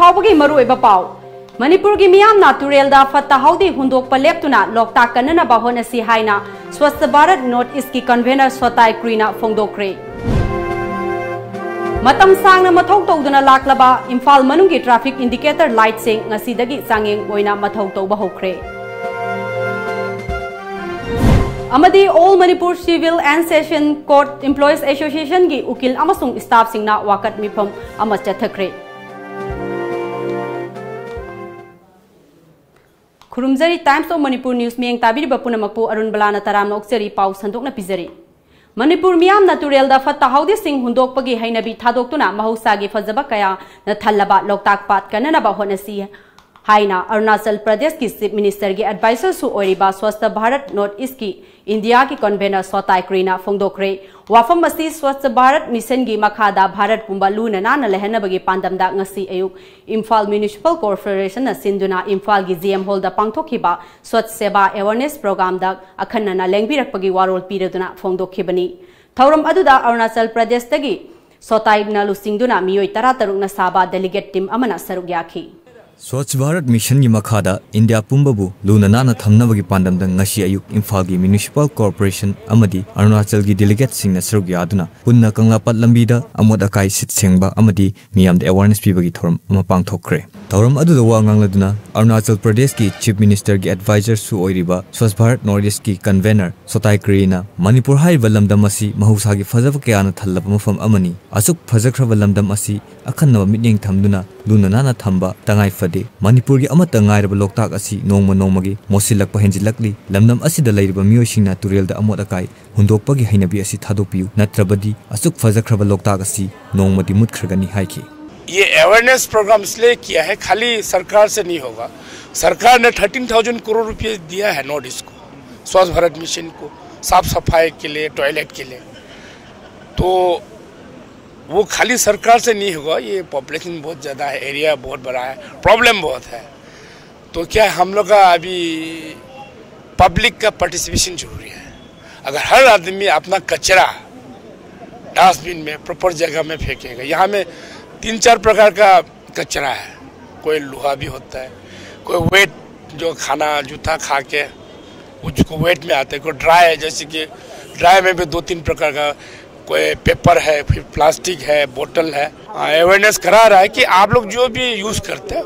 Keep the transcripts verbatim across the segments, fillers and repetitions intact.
ꯐꯥꯎꯕꯒꯤ ꯃꯔꯨꯑꯣꯏꯕ ꯄꯥꯎ꯫ ꯃꯅꯤꯄꯨꯔꯒꯤ ꯃꯤꯌꯥꯝꯅ ꯇꯨꯔꯦꯜꯗ ꯐꯠꯇ ꯍꯥꯎꯗꯤ ꯍꯨꯟꯗꯣꯛꯄ ꯂꯦꯞꯇꯨꯅ ꯂꯣꯛꯇꯥꯛ ꯀꯟꯅꯅꯕ ꯍꯣꯠꯅꯁꯤ ꯍꯥꯏꯅ ꯁ꯭ꯋꯁꯊ ꯚꯥꯔꯠ ꯅꯣꯔꯠ ꯏꯁꯀꯤ ꯀꯟꯚꯦꯅꯔ ꯁꯣꯇꯥꯏ ꯀ꯭ꯔꯤꯅ ꯐꯣꯡꯗꯣꯛꯈ꯭ꯔꯦ꯫ ꯃꯇꯝ ꯁꯥꯡꯅ ꯃꯊꯧ ꯇꯧꯗꯨꯅ ꯂꯥꯛꯂꯕ ꯏꯝꯐꯥꯜ ꯃꯅꯨꯡꯒꯤ ꯇ꯭ꯔꯥꯐꯤꯛ ꯏꯟꯗꯤꯀꯦꯇꯔ ꯂꯥꯏꯠꯁꯤꯡ ꯉꯁꯤꯗꯒꯤ ꯆꯥꯡꯌꯦꯡ ꯑꯣꯏꯅ ꯃꯊꯧ ꯇꯧꯕ ꯍꯧꯈ꯭ꯔꯦ꯫ ꯑꯃꯗꯤ All Manipur Civil and Session Court Employees Associationꯒꯤ ꯎꯀꯤꯜ ꯑꯃꯁꯨꯡ staffꯁꯤꯡꯅ ꯋꯥꯀꯠ ꯃꯤꯐꯝ ꯑꯃ ꯆꯠꯊꯈ꯭ꯔꯦ꯫ ꯈꯨꯔꯨꯝꯖꯔꯤ꯫ Times of Manipur News ꯃꯤꯠꯌꯦꯡ ꯇꯥꯕꯤꯔꯤꯕ ꯄꯨꯝꯅꯃꯛꯄꯨ ꯑꯔꯨꯟ ꯕꯂꯥꯅ ꯇꯔꯥꯝꯅ ꯑꯣꯛꯆꯔꯤ꯫ ꯄꯥꯎ ꯁꯟꯗꯣꯛꯅ ꯄꯤꯖꯔꯤ꯫ ꯃꯅꯤꯄꯨꯔ ꯃꯤꯌꯥꯝꯅ ꯇꯨꯔꯦꯜꯗ ꯐꯠꯇ ꯍꯥꯎꯗꯤꯁꯤꯡ ꯍꯨꯟꯗꯣꯛꯄꯒꯤ ꯍꯩꯅꯕꯤ ꯊꯥꯗꯣꯛꯇꯨꯅ ꯃꯍꯧꯁꯥꯒꯤ ꯐꯖꯕ ꯀꯌꯥꯅ ꯊꯜꯂꯕ ꯂꯣꯛꯇꯥꯛ ꯄꯥꯠ ꯀꯟꯅꯅꯕ ꯍꯣꯠꯅꯁꯤ ꯍꯥꯏꯅ ꯑꯔꯨꯅꯥꯆꯜ ꯄ꯭ꯔꯗꯦꯁꯀꯤ Chief Ministerꯒꯤ advisorꯁꯨ ꯑꯣꯏꯔꯤꯕ ꯁ꯭ꯋꯁꯊ ꯚꯥꯔꯠ ꯅꯣꯔꯠ ꯏꯁꯀꯤ ꯏꯟꯗꯤꯌꯥꯒꯤ ꯀꯟꯚꯦꯅꯔ ꯁꯣꯇꯥꯏ ꯀ꯭ꯔꯤꯅ ꯐꯣꯡꯗꯣꯛꯈ꯭ꯔꯦ꯫ ꯋꯥꯐꯝ ꯑꯁꯤ ꯁ꯭ꯋꯁꯊ ꯚꯥꯔꯠ ꯃꯤꯁꯟꯒꯤ ꯃꯈꯥꯗ ꯚꯥꯔꯠ ꯄꯨꯝꯕ ꯂꯨꯅ ꯅꯥꯟꯅ ꯂꯩꯍꯟꯅꯕꯒꯤ ꯄꯥꯟꯗꯝꯗ ꯉꯁꯤ ꯑꯌꯨꯛ ꯏꯝꯐꯥꯜ ꯃ꯭ꯌꯨꯅꯤꯁꯤꯄꯥꯜ ꯀꯣꯔꯄꯣꯔꯦꯁꯟꯅ ꯁꯤꯟꯗꯨꯅ ꯏꯝꯐꯥꯜꯒꯤ ꯖꯤ ꯑꯦꯝ ꯍꯣꯜꯗ ꯄꯥꯡꯊꯣꯛꯈꯤꯕ ꯁ꯭ꯋꯆ ꯁꯦꯕꯥ ꯑꯦꯋꯥꯔꯅꯦꯁ ꯄ꯭ꯔꯣꯒ꯭ꯔꯥꯝꯗ ꯑꯈꯟꯅꯅ ꯂꯦꯡꯕꯤꯔꯛꯄꯒꯤ ꯋꯥꯔꯣꯜ ꯄꯤꯔꯗꯨꯅ ꯐꯣꯡꯗꯣꯛꯈꯤꯕꯅꯤ꯫ ꯊꯧꯔꯝ ꯑꯗꯨꯗ ꯑꯔꯨꯅꯥꯆꯜ ꯄ꯭ꯔꯗꯦꯁꯇꯒꯤ ꯁꯣꯇꯥꯏꯅ ꯂꯨꯆꯤꯡꯗꯨꯅ ꯃꯤꯑꯣꯏ ꯇꯔꯥꯇꯔꯨꯛꯅ ꯁꯥꯕ ꯗꯦꯂꯤꯒꯦꯠ ꯇꯤꯝ ꯑꯃꯅ ꯁꯔꯨꯛ ꯌꯥꯈꯤ꯫ ꯁ꯭ꯋꯆ ꯚꯥꯔꯠ ꯃꯤꯁꯟꯒꯤ ꯃꯈꯥꯗ ꯏꯟꯗꯤꯌꯥ ꯄꯨꯝꯕꯕꯨ ꯂꯨꯅ ꯅꯥꯟꯅ ꯊꯝꯅꯕꯒꯤ ꯄꯥꯟꯗꯝꯗ ꯉꯁꯤ ꯑꯌꯨꯛ ꯏꯝꯐꯥꯜꯒꯤ ꯃ꯭ꯌꯨꯅꯤꯁꯤꯄꯥꯜ ꯀꯣꯔꯄꯣꯔꯦꯁꯟ ꯑꯃꯗꯤ ꯑꯔꯨꯅꯥꯆꯜꯒꯤ ꯗꯦꯂꯤꯒꯦꯠꯁꯤꯡꯅ ꯁꯔꯨꯛ ꯌꯥꯗꯨꯅ ꯄꯨꯟꯅ ꯀꯪꯂꯥꯄꯥꯠ ꯂꯝꯕꯤꯗ ꯑꯃꯣꯠ ꯑꯀꯥꯏ ꯁꯤꯠ ꯁꯦꯡꯕ ꯑꯃꯗꯤ ꯃꯤꯌꯥꯝꯗ ꯑꯦꯋꯥꯔꯅꯦꯁ ꯄꯤꯕꯒꯤ ꯊꯧꯔꯝ ꯑꯃ ꯄꯥꯡꯊꯣꯛꯈ꯭ꯔꯦ꯫ ꯊꯧꯔꯝ ꯑꯗꯨꯗ ꯋꯥ ꯉꯥꯡꯂꯗꯨꯅ ꯑꯔꯨꯅꯥꯆꯜ ꯄ꯭ꯔꯗꯦꯁꯀꯤ Chief Ministerꯒꯤ advisorꯁꯨ ꯑꯣꯏꯔꯤꯕ ꯁ꯭ꯋꯆ ꯚꯥꯔꯠ ꯅꯣꯔꯠ ꯏꯁꯀꯤ ꯀꯟꯚꯦꯅꯔ ꯁꯣꯇꯥꯏ ꯀ꯭ꯔꯤꯅ ꯃꯅꯤꯄꯨꯔ ꯍꯥꯏꯔꯤꯕ ꯂꯝꯗꯝ ꯑꯁꯤ ꯃꯍꯧꯁꯥꯒꯤ ꯐꯖꯕ ꯀꯌꯥꯅ ꯊꯜꯂꯕ ꯃꯐꯝ ꯑꯃꯅꯤ꯫ ꯑꯁꯨꯛ ꯐꯖꯈ꯭ꯔꯕ ꯂꯝꯗꯝ ꯑꯁꯤ ꯑꯈꯟꯅꯕ ꯃꯤꯠꯌꯦꯡ ꯊꯝꯗꯨꯅ ꯂꯨꯅ ꯅꯥꯟꯅ ꯊꯝꯕ ꯇꯉꯥꯏ ꯐꯗꯦ꯫ ꯃꯅꯤꯄꯨꯔꯒꯤ ꯑꯃꯠꯇ ꯉꯥꯏꯔꯕ ꯂꯣꯛꯇꯥꯛ ꯑꯁꯤ ꯅꯣꯡꯃ ꯅꯣꯡꯃꯒꯤ ꯃꯣꯠꯁꯤꯜꯂꯛꯄ ꯍꯦꯟꯖꯤꯜꯂꯛꯂꯤ꯫ ꯂꯝꯗꯝ ꯑꯁꯤꯗ ꯂꯩꯔꯤꯕ ꯃꯤꯑꯣꯏꯁꯤꯡꯅ ꯇꯨꯔꯦꯜꯗ ꯑꯃꯣꯠ ꯑꯀꯥꯏ ꯍꯨꯟꯗꯣꯛꯄꯒꯤ ꯍꯩꯅꯕꯤ ꯑꯁꯤ ꯊꯥꯗꯣꯛꯄꯤꯌꯨ, ꯅꯠꯇ꯭ꯔꯕꯗꯤ ꯑꯁꯨꯛ ꯐꯖꯈ꯭ꯔꯕ ꯂꯣꯛꯇꯥꯛ ꯑꯁꯤ ꯅꯣꯡꯃꯗꯤ ꯃꯨꯠꯈ꯭ꯔꯒꯅꯤ ꯍꯥꯏꯈꯤ꯫ ये अवेयरनेस प्रोग्राम इसलिए किया है, खाली सरकार से नहीं होगा। सरकार ने थर्टीन थाउजेंड करोड़ रुपए दिया है नॉर्थ ईस्ट को, स्वच्छ भारत मिशन को, साफ सफाई के लिए, टॉयलेट के लिए। तो वो खाली सरकार से नहीं होगा। ये पॉपुलेशन बहुत ज़्यादा है, एरिया बहुत बड़ा है, प्रॉब्लम बहुत है। तो क्या हम लोग का अभी पब्लिक का पार्टिसिपेशन जरूरी है। अगर हर आदमी अपना कचरा डस्टबिन में प्रॉपर जगह में फेंकेगा, यहाँ में तीन चार प्रकार का कचरा है, कोई लोहा भी होता है, कोई वेट जो खाना जूठा खा के वो जिसको वेट में आता है, कोई ड्राई है, जैसे कि ड्राई में भी दो तीन प्रकार का, कोई पेपर है, फिर प्लास्टिक है, बोतल है। अवेयरनेस करा रहा है कि आप लोग जो भी यूज़ करते हैं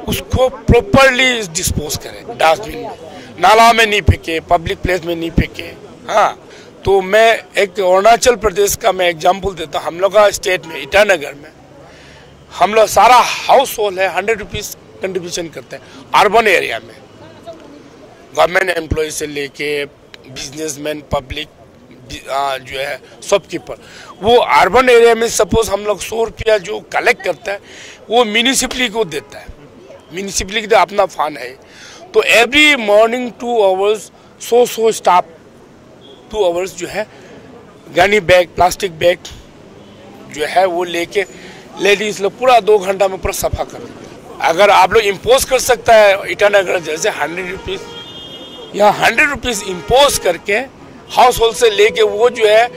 उसको प्रॉपरली डिस्पोज करें, डस्टबिन में, नाला में नहीं फेंके, पब्लिक प्लेस में नहीं फेंके। हाँ, तो मैं एक अरुणाचल प्रदेश का मैं एग्जांपल देता हूँ। हम लोग का स्टेट में ईटानगर में हम लोग सारा हाउस होल्ड है हंड्रेड रुपीज़ कंट्रीब्यूशन करते हैं अर्बन एरिया में। गवर्नमेंट एम्प्लॉय से लेके बिजनेसमैन, पब्लिक जो है, शॉपकीपर, वो अर्बन एरिया में सपोज हम लोग सौ रुपया जो कलेक्ट करता है वो म्यूनिसिपली को देता है। म्यूनिसिपली का अपना फंड है। तो एवरी मॉर्निंग टू आवर्स सौ सौ स्टाफ टू आवर्स जो है गनी बैग, प्लास्टिक बैग जो है वो लेके लेडीज लोग पूरा दो घंटा में पूरा सफा कर देते हैं। अगर आप लोग इम्पोज कर सकता है ईटानगर जैसे हंड्रेड रुपीज़, यहाँ हंड्रेड रुपीज़ इम्पोज करके हाउस होल्ड से लेके वो जो है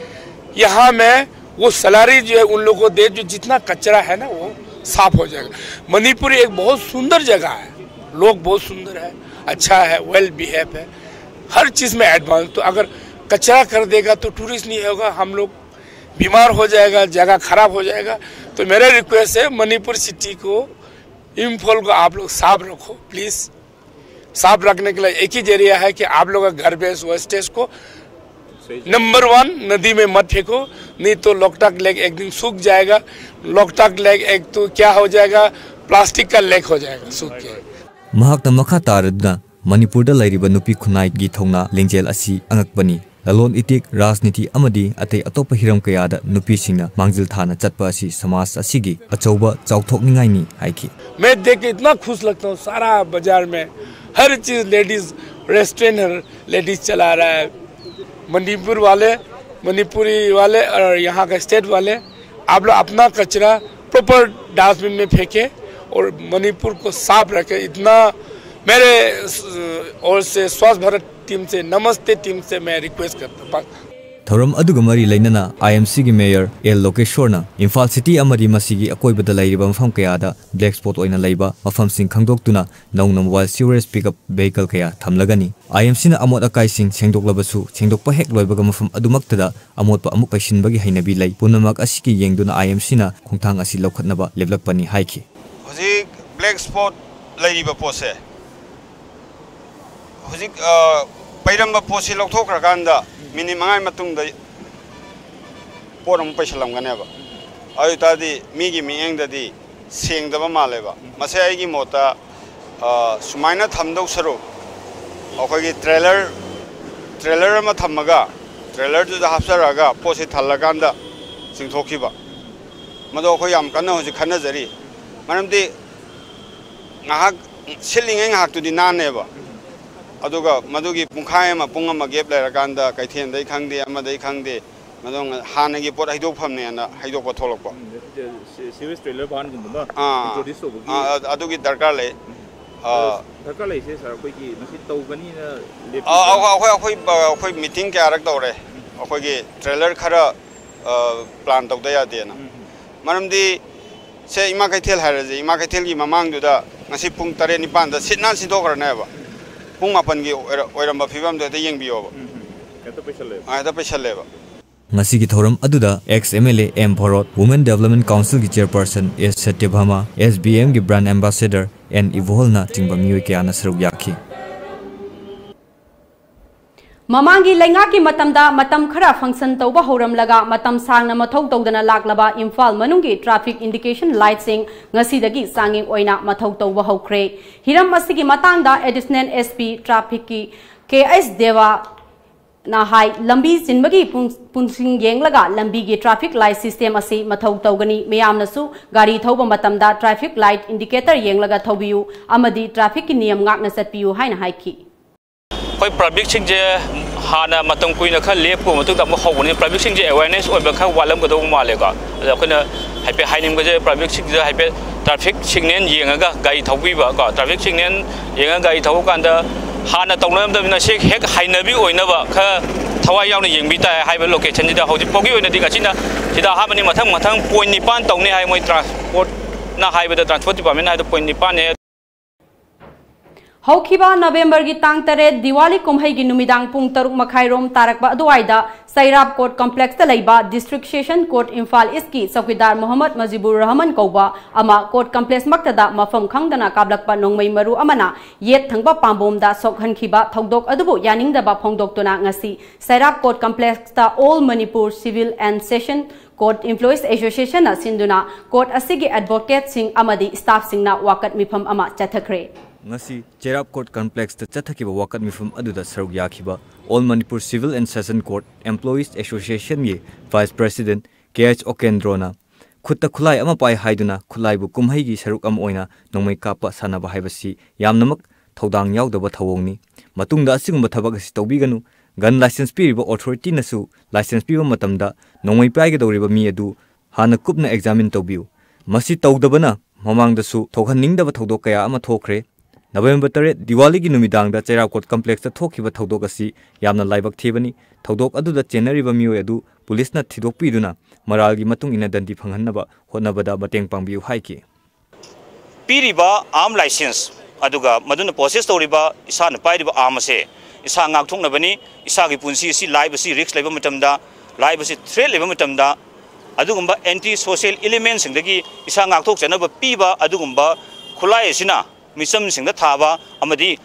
यहाँ में वो सैलरी जो है उन लोगों को दे, जो जितना कचरा है ना वो साफ हो जाएगा। मणिपुर एक बहुत सुंदर जगह है, लोग बहुत सुंदर है, अच्छा है, वेल बिहेव है, हर चीज़ में एडवांस। तो अगर कचरा कर देगा तो टूरिस्ट नहीं होगा, हम लोग बीमार हो जाएगा, जगह खराब हो जाएगा। तो मेरा रिक्वेस्ट है मणिपुर सिटी को, इम्फाल को आप लोग साफ रखो प्लीज। साफ रखने के लिए एक ही जरिया है कि आप लोग का गार्बेज वेस्टेज को नंबर वन नदी में मत फेंको, नहीं तो लोकटाक लेक एक दिन सूख जाएगा। लोकटाक लेक एक तो क्या हो जाएगा, प्लास्टिक का लेक हो जाएगा सूख के। ꯃꯍꯥꯛꯅ ꯃꯈꯥ ꯇꯥꯔꯗꯨꯅ ꯃꯅꯤꯄꯨꯔꯗ ꯂꯩꯔꯤꯕ ꯅꯨꯄꯤ ꯈꯨꯟꯅꯥꯏꯒꯤ ꯊꯧꯅꯥ ꯂꯤꯡꯖꯦꯜ ꯑꯁꯤ ꯑꯉꯛꯄꯅꯤ꯫ ꯂꯂꯣꯟ ꯏꯇꯤꯛ, ꯔꯥꯖꯅꯤꯇꯤ ꯑꯃꯗꯤ ꯑꯇꯩ ꯑꯇꯣꯞꯄ ꯍꯤꯔꯝ ꯀꯌꯥꯗ ꯅꯨꯄꯤꯁꯤꯡꯅ ꯃꯥꯡꯖꯤꯜ ꯊꯥꯅ ꯆꯠꯄ ꯑꯁꯤ ꯁꯃꯥꯖ ꯑꯁꯤꯒꯤ ꯑꯆꯧꯕ ꯆꯥꯎꯊꯣꯛꯅꯤꯡꯉꯥꯏꯅꯤ ꯍꯥꯏꯈꯤ꯫ मैं देख के इतना खुश लगता हूँ, सारा बाजार में हर चीज़ लेडीज, रेस्टोरेंट हर लेडीज चला रहा है। मणिपुर वाले, मणिपुरी वाले और यहाँ का स्टेट वाले, आप लोग अपना कचरा प्रॉपर डस्टबिन में फेंके और मणिपुर को साफ रखे। इतना मेरे ओर से स्वच्छ भारत टीम से, नमस्ते टीम से मैं रिक्वेस्ट करता हूँ। ꯊꯧꯔꯝ ꯑꯗꯨꯒ ꯃꯔꯤ ꯂꯩꯅꯅ ꯑꯥꯏ ꯑꯦꯝ ꯁꯤꯒꯤ ꯃꯦꯌꯔ ꯑꯦꯜ ꯂꯣꯀꯦꯁꯣꯔꯅ ꯏꯝꯐꯥꯜ ꯁꯤꯇꯤ ꯑꯃꯗꯤ ꯃꯁꯤꯒꯤ ꯑꯀꯣꯏꯕꯗ ꯂꯩꯔꯤꯕ ꯃꯐꯝ ꯀꯌꯥꯗ ꯕ꯭ꯂꯦꯛ ꯁ꯭ꯄꯣꯠ ꯑꯣꯏꯅ ꯂꯩꯕ ꯃꯐꯝꯁꯤꯡ ꯈꯪꯗꯣꯛꯇꯨꯅ ꯅꯧꯅ ꯃꯣꯕꯥꯏꯜ ꯁꯤꯋꯔꯦꯖ ꯄꯤꯛꯑꯞ ꯚꯦꯍꯤꯀꯜ ꯀꯌꯥ ꯊꯝꯂꯒꯅꯤ꯫ ꯑꯥꯏ ꯑꯦꯝ ꯁꯤꯅ ꯑꯃꯣꯠ ꯑꯀꯥꯏꯁꯤꯡ ꯁꯦꯡꯗꯣꯛꯂꯕꯁꯨ, ꯁꯦꯡꯗꯣꯛꯄ ꯍꯦꯛ ꯂꯣꯏꯕꯒ ꯃꯐꯝ ꯑꯗꯨꯃꯛꯇꯗ ꯑꯃꯣꯠꯄ ꯑꯃꯨꯛ ꯄꯩꯁꯤꯟꯕꯒꯤ ꯍꯩꯅꯕꯤ ꯂꯩ꯫ ꯄꯨꯝꯅꯃꯛ ꯑꯁꯤꯒꯤ ꯌꯦꯡꯗꯨꯅ ꯑꯥꯏ ꯑꯦꯝ ꯁꯤꯅ ꯈꯣꯡꯊꯥꯡ ꯑꯁꯤ ꯂꯧꯈꯠꯅꯕ ꯂꯦꯞꯂꯛꯄꯅꯤ ꯍꯥꯏꯈꯤ꯫ ꯍꯧꯖꯤꯛ ꯕ꯭ꯂꯦꯛ ꯁ꯭ꯄꯣꯠ ꯂꯩꯔꯤꯕ ꯄꯣꯠꯁꯦ, ꯍꯧꯖꯤꯛ, ꯑ, ꯄꯩꯔꯝꯕ ꯄꯣꯠꯁꯤ ꯂꯧꯊꯣꯛꯈ꯭ꯔꯀꯥꯟꯗ ꯃꯤꯅꯤꯠ ꯃꯉꯥꯒꯤ ꯃꯇꯨꯡꯗ ꯄꯣꯠ ꯑꯃꯨꯛ ꯄꯩꯁꯜꯂꯝꯒꯅꯦꯕ꯫ ꯑꯗꯨ ꯑꯣꯏꯇꯥꯔꯗꯤ ꯃꯤꯒꯤ ꯃꯤꯠꯌꯦꯡꯗꯗꯤ ꯁꯦꯡꯗꯕ ꯃꯥꯜꯂꯦꯕ꯫ ꯃꯁꯦ ꯑꯩꯒꯤ ꯃꯣꯠꯇ, ꯑ, ꯁꯨꯃꯥꯏꯅ ꯊꯝꯗꯧ ꯁꯔꯨꯛ ꯑꯩꯈꯣꯏꯒꯤ ꯇ꯭ꯔꯦꯂꯔ, ꯇ꯭ꯔꯦꯂꯔ ꯑꯃ ꯊꯝꯃꯒ ꯇ꯭ꯔꯦꯂꯔꯗꯨꯗ ꯍꯥꯞꯆꯔꯛꯑꯒ ꯄꯣꯠꯁꯤ ꯊꯜꯂꯀꯥꯟꯗ ꯆꯤꯡꯊꯣꯛꯈꯤꯕ, ꯃꯗꯣ ꯑꯩꯈꯣꯏ ꯌꯥꯝ ꯀꯟꯅ ꯍꯧꯖꯤꯛ ꯈꯟꯅꯖꯔꯤ꯫ ꯃꯔꯝꯗꯤ ꯉꯥꯏꯍꯥꯛ ꯁꯤꯠꯂꯤꯉꯩ ꯉꯥꯏꯍꯥꯛꯇꯨꯗꯤ ꯅꯥꯟꯅꯦꯕ, ꯑꯗꯨꯒ ꯃꯗꯨꯒꯤ ꯄꯨꯡꯈꯥꯏ ꯑꯃ, ꯄꯨꯡ ꯑꯃ ꯒꯦꯞ ꯂꯩꯔꯀꯥꯟꯗ ꯀꯩꯊꯦꯜꯗꯩ ꯈꯪꯗꯦ, ꯑꯃꯗꯩ ꯈꯪꯗꯦ, ꯃꯗꯨ ꯍꯥꯟꯅꯒꯤ ꯄꯣꯠ ꯍꯩꯗꯣꯛꯐꯝꯅꯦꯅ ꯍꯩꯗꯣꯛꯄ ꯊꯣꯛꯂꯛꯄ꯫ ꯎꯝ, ꯁꯤ-, ꯁꯤꯋꯦꯖ ꯇ꯭ꯔꯦꯂꯔ ꯚꯥꯟꯒꯨꯝꯕ ꯑꯃ ꯑꯥ, introduce ꯇꯧꯕꯒꯤ ꯑꯥ, ꯑꯗꯨꯒꯤ ꯗꯔꯀꯥꯔ ꯂꯩ꯫ ꯑꯥ, ꯗꯔꯀꯥꯔ ꯂꯩꯁꯦ, ꯁꯥꯔ, ꯑꯩꯈꯣꯏꯒꯤ ꯃꯁꯤ ꯇꯧꯒꯅꯤꯅ ꯑꯥ, ꯂꯦꯞꯄꯤꯕ꯭ꯔꯥ? ꯑꯩꯈꯣꯏ, ꯑꯩꯈꯣꯏ, ꯑꯩꯈꯣꯏ, ꯑꯩꯈꯣꯏ ꯃꯤꯇꯤꯡ ꯀꯌꯥꯔꯛ ꯇꯧꯔꯦ꯫ ꯑꯩꯈꯣꯏꯒꯤ ꯇ꯭ꯔꯦꯂꯔ ꯈꯔ, ꯑ, ꯄ꯭ꯂꯥꯟ ꯇꯧꯗ ꯌꯥꯗꯦꯅ꯫ ꯎꯝ, ꯎꯝ꯫ ꯃꯔꯝꯗꯤ ꯁꯦ, ꯏꯃꯥ ꯀꯩꯊꯦꯜ ꯍꯥꯏꯔꯁꯦ, ꯏꯃꯥ ꯀꯩꯊꯦꯜꯒꯤ ꯃꯃꯥꯡꯗꯨꯗ ꯉꯁꯤ ꯄꯨꯡ ꯇꯔꯦꯠ ꯅꯤꯄꯥꯟꯗ ꯁꯤꯠ ꯅꯥꯟ ꯁꯤꯟꯗꯣꯛꯈ꯭ꯔꯅꯦꯕ꯫ ꯄꯨꯡ ꯃꯥꯄꯟꯒꯤ ꯑꯣꯏꯔ-, ꯑꯣꯏꯔꯝꯕ ꯐꯤꯕꯝꯗꯣ ꯍꯦꯛꯇ ꯌꯦꯡꯕꯤꯌꯣꯕ꯫ ꯎꯝ, ꯎꯝ꯫ ꯍꯦꯛꯇ ꯄꯩꯁꯜꯂꯦꯕ꯫ ꯑꯥ, ꯍꯦꯛꯇ ꯄꯩꯁꯜꯂꯦꯕ꯫ ꯉꯁꯤꯒꯤ ꯊꯧꯔꯝ ꯑꯗꯨꯗ X M L A M Bharat, Women Development Council ꯒꯤ ꯆꯦꯌꯔꯄꯔꯁꯟ ꯑꯦꯁ ꯁꯇ꯭ꯌꯚꯥꯃꯥ, ꯑꯦꯁ ꯕꯤ ꯑꯦꯝ ꯒꯤ ꯕ꯭ꯔꯥꯟꯗ ꯑꯦꯝꯕꯥꯁꯦꯗꯔ ꯑꯦꯟ ꯏꯕꯣꯍꯜꯅ ꯆꯤꯡꯕ ꯃꯤꯑꯣꯏ ꯀꯌꯥꯅ ꯁꯔꯨꯛ ꯌꯥꯈꯤ꯫ ꯃꯃꯥꯡꯒꯤ ꯂꯩꯉꯥꯛꯀꯤ ꯃꯇꯝꯗ ꯃꯇꯝ ꯈꯔ function ꯇꯧꯕ ꯍꯧꯔꯝꯂꯒ ꯃꯇꯝ ꯁꯥꯡꯅ ꯃꯊꯧ ꯇꯧꯗꯅ ꯂꯥꯛꯂꯕ ꯏꯝꯐꯥꯜ ꯃꯅꯨꯡꯒꯤ traffic indication light ꯁꯤꯡ ꯉꯁꯤꯗꯒꯤ ꯆꯥꯡꯌꯦꯡ ꯑꯣꯏꯅ ꯃꯊꯧ ꯇꯧꯕ ꯍꯧꯈ꯭ꯔꯦ꯫ ꯍꯤꯔꯝ ꯑꯁꯤꯒꯤ ꯃꯇꯥꯡꯗ Additional S P traffic ꯀꯤ ꯀꯦ ꯑꯦꯁ ꯗꯦꯋꯥꯅ ꯍꯥꯏ, ꯂꯝꯕꯤ ꯆꯤꯟꯕꯒꯤ ꯄꯨꯡ-, ꯄꯨꯡꯁꯤꯡ ꯌꯦꯡꯂꯒ ꯂꯝꯕꯤꯒꯤ traffic light system ꯑꯁꯤ ꯃꯊꯧ ꯇꯧꯒꯅꯤ꯫ ꯃꯤꯌꯥꯝꯅꯁꯨ ꯒꯥꯔꯤ ꯊꯧꯕ ꯃꯇꯝꯗ traffic light indicator ꯌꯦꯡꯂꯒ ꯊꯧꯕꯤꯌꯨ ꯑꯃꯗꯤ traffic ꯀꯤ ꯅꯤꯌꯝ ꯉꯥꯛꯅ ꯆꯠꯄꯤꯌꯨ ꯍꯥꯏꯅ ꯍꯥꯏꯈꯤ꯫ ꯑꯩꯈꯣꯏ ꯄꯕ꯭ꯂꯤꯛꯁꯤꯡꯁꯦ ꯍꯥꯟꯅ ꯃꯇꯝ ꯀꯨꯏꯅ ꯈꯔ ꯂꯦꯞꯄ ꯃꯇꯨꯡꯗ ꯑꯃꯨꯛ ꯍꯧꯕꯅꯤ꯫ ꯄꯕ꯭ꯂꯤꯛꯁꯤꯡꯁꯦ awareness ꯑꯣꯏꯕ ꯈꯔ ꯋꯥꯠꯂꯝꯒꯗꯧꯕ ꯃꯥꯜꯂꯦꯀꯣ꯫ ꯑꯗꯣ ꯑꯩꯈꯣꯏꯅ ꯍꯥꯏꯐꯦꯠ ꯍꯥꯏꯅꯤꯡꯕꯁꯦ, ꯄꯕ꯭ꯂꯤꯛꯁꯤꯡꯁꯤꯗ ꯍꯥꯏꯐꯦꯠ traffic signal ꯌꯦꯡꯉꯒ ꯒꯥꯔꯤ ꯊꯧꯕꯤꯕ ꯀꯣ, traffic signal ꯌꯦꯡꯉꯒ ꯒꯥꯔꯤ ꯊꯧꯕ ꯀꯥꯟꯗ ꯍꯥꯟꯅ ꯇꯧꯅꯔꯝꯗꯕꯅꯤꯅ ꯁꯤ ꯍꯦꯛ ꯍꯩꯅꯕꯤ ꯑꯣꯏꯅꯕ ꯈꯔ ꯊꯋꯥꯏ ꯌꯥꯎꯅ ꯌꯦꯡꯕꯤ ꯇꯥꯏ ꯍꯥꯏꯕ ꯂꯣꯀꯦꯁꯟꯁꯤꯗ꯫ ꯍꯧꯖꯤꯛ ꯐꯥꯎꯒꯤ ꯑꯣꯏꯅꯗꯤ ꯉꯁꯤꯅ ꯁꯤꯗ ꯑꯍꯥꯟꯕꯅꯤ꯫ ꯃꯊꯪ ꯃꯊꯪ ꯄꯣꯏꯟ ꯅꯤꯄꯥꯟ ꯇꯧꯅꯤ ꯍꯥꯏ ꯃꯣꯏ ꯇ꯭ꯔꯥꯟꯁꯄꯣꯔꯠꯅ ꯍꯥꯏꯕꯗ, ꯇ꯭ꯔꯥꯟꯁꯄꯣꯔꯠ ꯗꯤꯄꯥꯔꯠꯃꯦꯟꯅ ꯍꯥꯏꯕꯗ ꯄꯣꯏꯟ ꯅꯤꯄꯥꯟꯅꯦ꯫ ꯍꯧꯈꯤꯕ ꯅꯕꯦꯝꯕꯔꯒꯤ ꯇꯥꯡ ꯇꯔꯦꯠ, ꯗꯤꯋꯥꯂꯤ ꯀꯨꯝꯍꯩꯒꯤ ꯅꯨꯃꯤꯗꯥꯡ ꯄꯨꯡ ꯇꯔꯨꯛ ꯃꯈꯥꯏꯔꯣꯝ ꯇꯥꯔꯛꯄ ꯑꯗꯨꯋꯥꯏꯗ ꯆꯩꯔꯥꯞ ꯀꯣꯔꯠ ꯀꯝꯄ꯭ꯂꯦꯛꯁꯇ ꯂꯩꯕ ꯗꯤꯁꯇ꯭ꯔꯤꯛ ꯁꯦꯁꯟ ꯀꯣꯔꯠ ꯏꯝꯐꯥꯜ ꯏꯁꯀꯤ ꯆꯧꯀꯤꯗꯥꯔ ꯃꯣꯍꯝꯃꯗ ꯃꯖꯤꯕꯨꯔ ꯔꯍꯃꯟ ꯀꯧꯕ ꯑꯃ ꯀꯣꯔꯠ ꯀꯝꯄ꯭ꯂꯦꯛꯁꯃꯛꯇꯗ ꯃꯐꯝ ꯈꯪꯗꯅ ꯀꯥꯞꯂꯛꯄ ꯅꯣꯡꯃꯩ ꯃꯔꯨ ꯑꯃꯅ ꯌꯦꯠ ꯊꯪꯕ ꯄꯥꯝꯕꯣꯝꯗ ꯁꯣꯛꯍꯟꯈꯤꯕ ꯊꯧꯗꯣꯛ ꯑꯗꯨꯕꯨ ꯌꯥꯅꯤꯡꯗꯕ ꯐꯣꯡꯗꯣꯛꯇꯨꯅ ꯉꯁꯤ ꯆꯩꯔꯥꯞ ꯀꯣꯔꯠ ꯀꯝꯄ꯭ꯂꯦꯛꯁꯇ All Manipur Civil and Session Court Employees Associationꯅ ꯁꯤꯟꯗꯨꯅ ꯀꯣꯔꯠ ꯑꯁꯤꯒꯤ ꯑꯦꯗꯚꯣꯀꯦꯠꯁꯤꯡ ꯑꯃꯗꯤ ꯁ꯭ꯇꯥꯐꯁꯤꯡꯅ ꯋꯥꯀꯠ ꯃꯤꯐꯝ ꯑꯃ ꯆꯠꯊꯈ꯭ꯔꯦ꯫ ꯉꯁꯤ ꯆꯩꯔꯥꯞ ꯀꯣꯔꯠ ꯀꯝꯄ꯭ꯂꯦꯛꯁꯇ ꯆꯠꯊꯈꯤꯕ ꯋꯥꯀꯠ ꯃꯤꯐꯝ ꯑꯗꯨꯗ ꯁꯔꯨꯛ ꯌꯥꯈꯤꯕ All Manipur Civil and Session Court Employees Associationꯒꯤ ꯚꯥꯏꯁ ꯄ꯭ꯔꯦꯁꯤꯗꯦꯟꯠ ꯀꯦ ꯑꯩꯆ ꯑꯣꯀꯦꯟꯗ꯭ꯔꯣꯅ ꯈꯨꯠꯇ ꯈꯨꯠꯂꯥꯏ ꯑꯃ ꯄꯥꯏ ꯍꯥꯏꯗꯨꯅ ꯈꯨꯠꯂꯥꯏꯕꯨ ꯀꯨꯝꯍꯩꯒꯤ ꯁꯔꯨꯛ ꯑꯃ ꯑꯣꯏꯅ ꯅꯣꯡꯃꯩ ꯀꯥꯞꯄ ꯁꯥꯟꯅꯕ ꯍꯥꯏꯕꯁꯤ ꯌꯥꯝꯅꯃꯛ ꯊꯧꯗꯥꯡ ꯌꯥꯎꯗꯕ ꯊꯧꯑꯣꯡꯅꯤ꯫ ꯃꯇꯨꯡꯗ ꯑꯁꯤꯒꯨꯝꯕ ꯊꯕꯛ ꯑꯁꯤ ꯇꯧꯕꯤꯒꯅꯨ꯫ ꯒꯟ ꯂꯥꯏꯁꯦꯟꯁ ꯄꯤꯔꯤꯕ ꯑꯣꯊꯣꯔꯤꯇꯤꯅꯁꯨ ꯂꯥꯏꯁꯦꯟꯁ ꯄꯤꯕ ꯃꯇꯝꯗ ꯅꯣꯡꯃꯩ ꯄꯥꯏꯒꯗꯧꯔꯤꯕ ꯃꯤ ꯑꯗꯨ ꯍꯥꯟꯅ ꯀꯨꯞꯅ ꯑꯦꯛꯖꯥꯃꯤꯟ ꯇꯧꯕꯤꯌꯨ꯫ ꯃꯁꯤ ꯇꯧꯗꯕꯅ ꯃꯃꯥꯡꯗꯁꯨ ꯊꯣꯛꯍꯟꯅꯤꯡꯗꯕ ꯊꯧꯗꯣꯛ ꯀꯌꯥ ꯑꯃ ꯊꯣꯛꯈ꯭ꯔꯦ꯫ ꯅꯕꯦꯝꯕꯔ ꯇꯔꯦꯠ, ꯗꯤꯋꯥꯂꯤꯒꯤ ꯅꯨꯃꯤꯗꯥꯡꯗ ꯆꯩꯔꯥꯞ ꯀꯣꯔꯠ ꯀꯝꯄ꯭ꯂꯦꯛꯁꯇ ꯊꯣꯛꯈꯤꯕ ꯊꯧꯗꯣꯛ ꯑꯁꯤ ꯌꯥꯝꯅ ꯂꯥꯏꯕꯛ ꯊꯤꯕꯅꯤ꯫ ꯊꯧꯗꯣꯛ ꯑꯗꯨꯗ ꯆꯦꯟꯅꯔꯤꯕ ꯃꯤꯑꯣꯏ ꯑꯗꯨ ꯄꯨꯂꯤꯁꯅ ꯊꯤꯗꯣꯛꯄꯤꯗꯨꯅ ꯃꯔꯥꯜꯒꯤ ꯃꯇꯨꯡ ꯏꯟꯅ ꯗꯟꯗꯤ ꯐꯪꯍꯟꯅꯕ ꯍꯣꯠꯅꯕꯗ ꯃꯇꯦꯡ ꯄꯥꯡꯕꯤꯌꯨ ꯍꯥꯏꯈꯤ꯫ ꯄꯤꯔꯤꯕ ꯑꯥꯔꯝ ꯂꯥꯏꯁꯦꯟꯁ ꯑꯗꯨꯒ ꯃꯗꯨꯅ ꯄꯣꯁꯦꯁ ꯇꯧꯔꯤꯕ ꯏꯁꯥꯅ ꯄꯥꯏꯔꯤꯕ ꯑꯥꯔꯝ ꯑꯁꯦ ꯏꯁꯥ ꯉꯥꯛꯊꯣꯛꯅꯕꯅꯤ꯫ ꯏꯁꯥꯒꯤ ꯄꯨꯟꯁꯤ ꯑꯁꯤ, ꯂꯥꯏꯐ ꯑꯁꯤ ꯔꯤꯛꯁ ꯂꯩꯕ ꯃꯇꯝꯗ, ꯂꯥꯏꯐ ꯑꯁꯤ ꯊ꯭ꯔꯦꯠ ꯂꯩꯕ ꯃꯇꯝꯗ, ꯑꯗꯨꯒꯨꯝꯕ ꯑꯦꯟꯇꯤ ꯁꯣꯁꯤꯌꯦꯜ ꯏꯂꯤꯃꯦꯟꯁꯤꯡꯗꯒꯤ ꯏꯁꯥ ꯉꯥꯛꯊꯣꯛꯆꯅꯕ ꯄꯤꯕ ꯑꯗꯨꯒꯨꯝꯕ ꯈꯨꯠꯂꯥꯏ ꯑꯁꯤꯅ ꯃꯤꯆꯝꯁꯤꯡꯗ ꯊꯥꯕ ꯑꯃꯗꯤ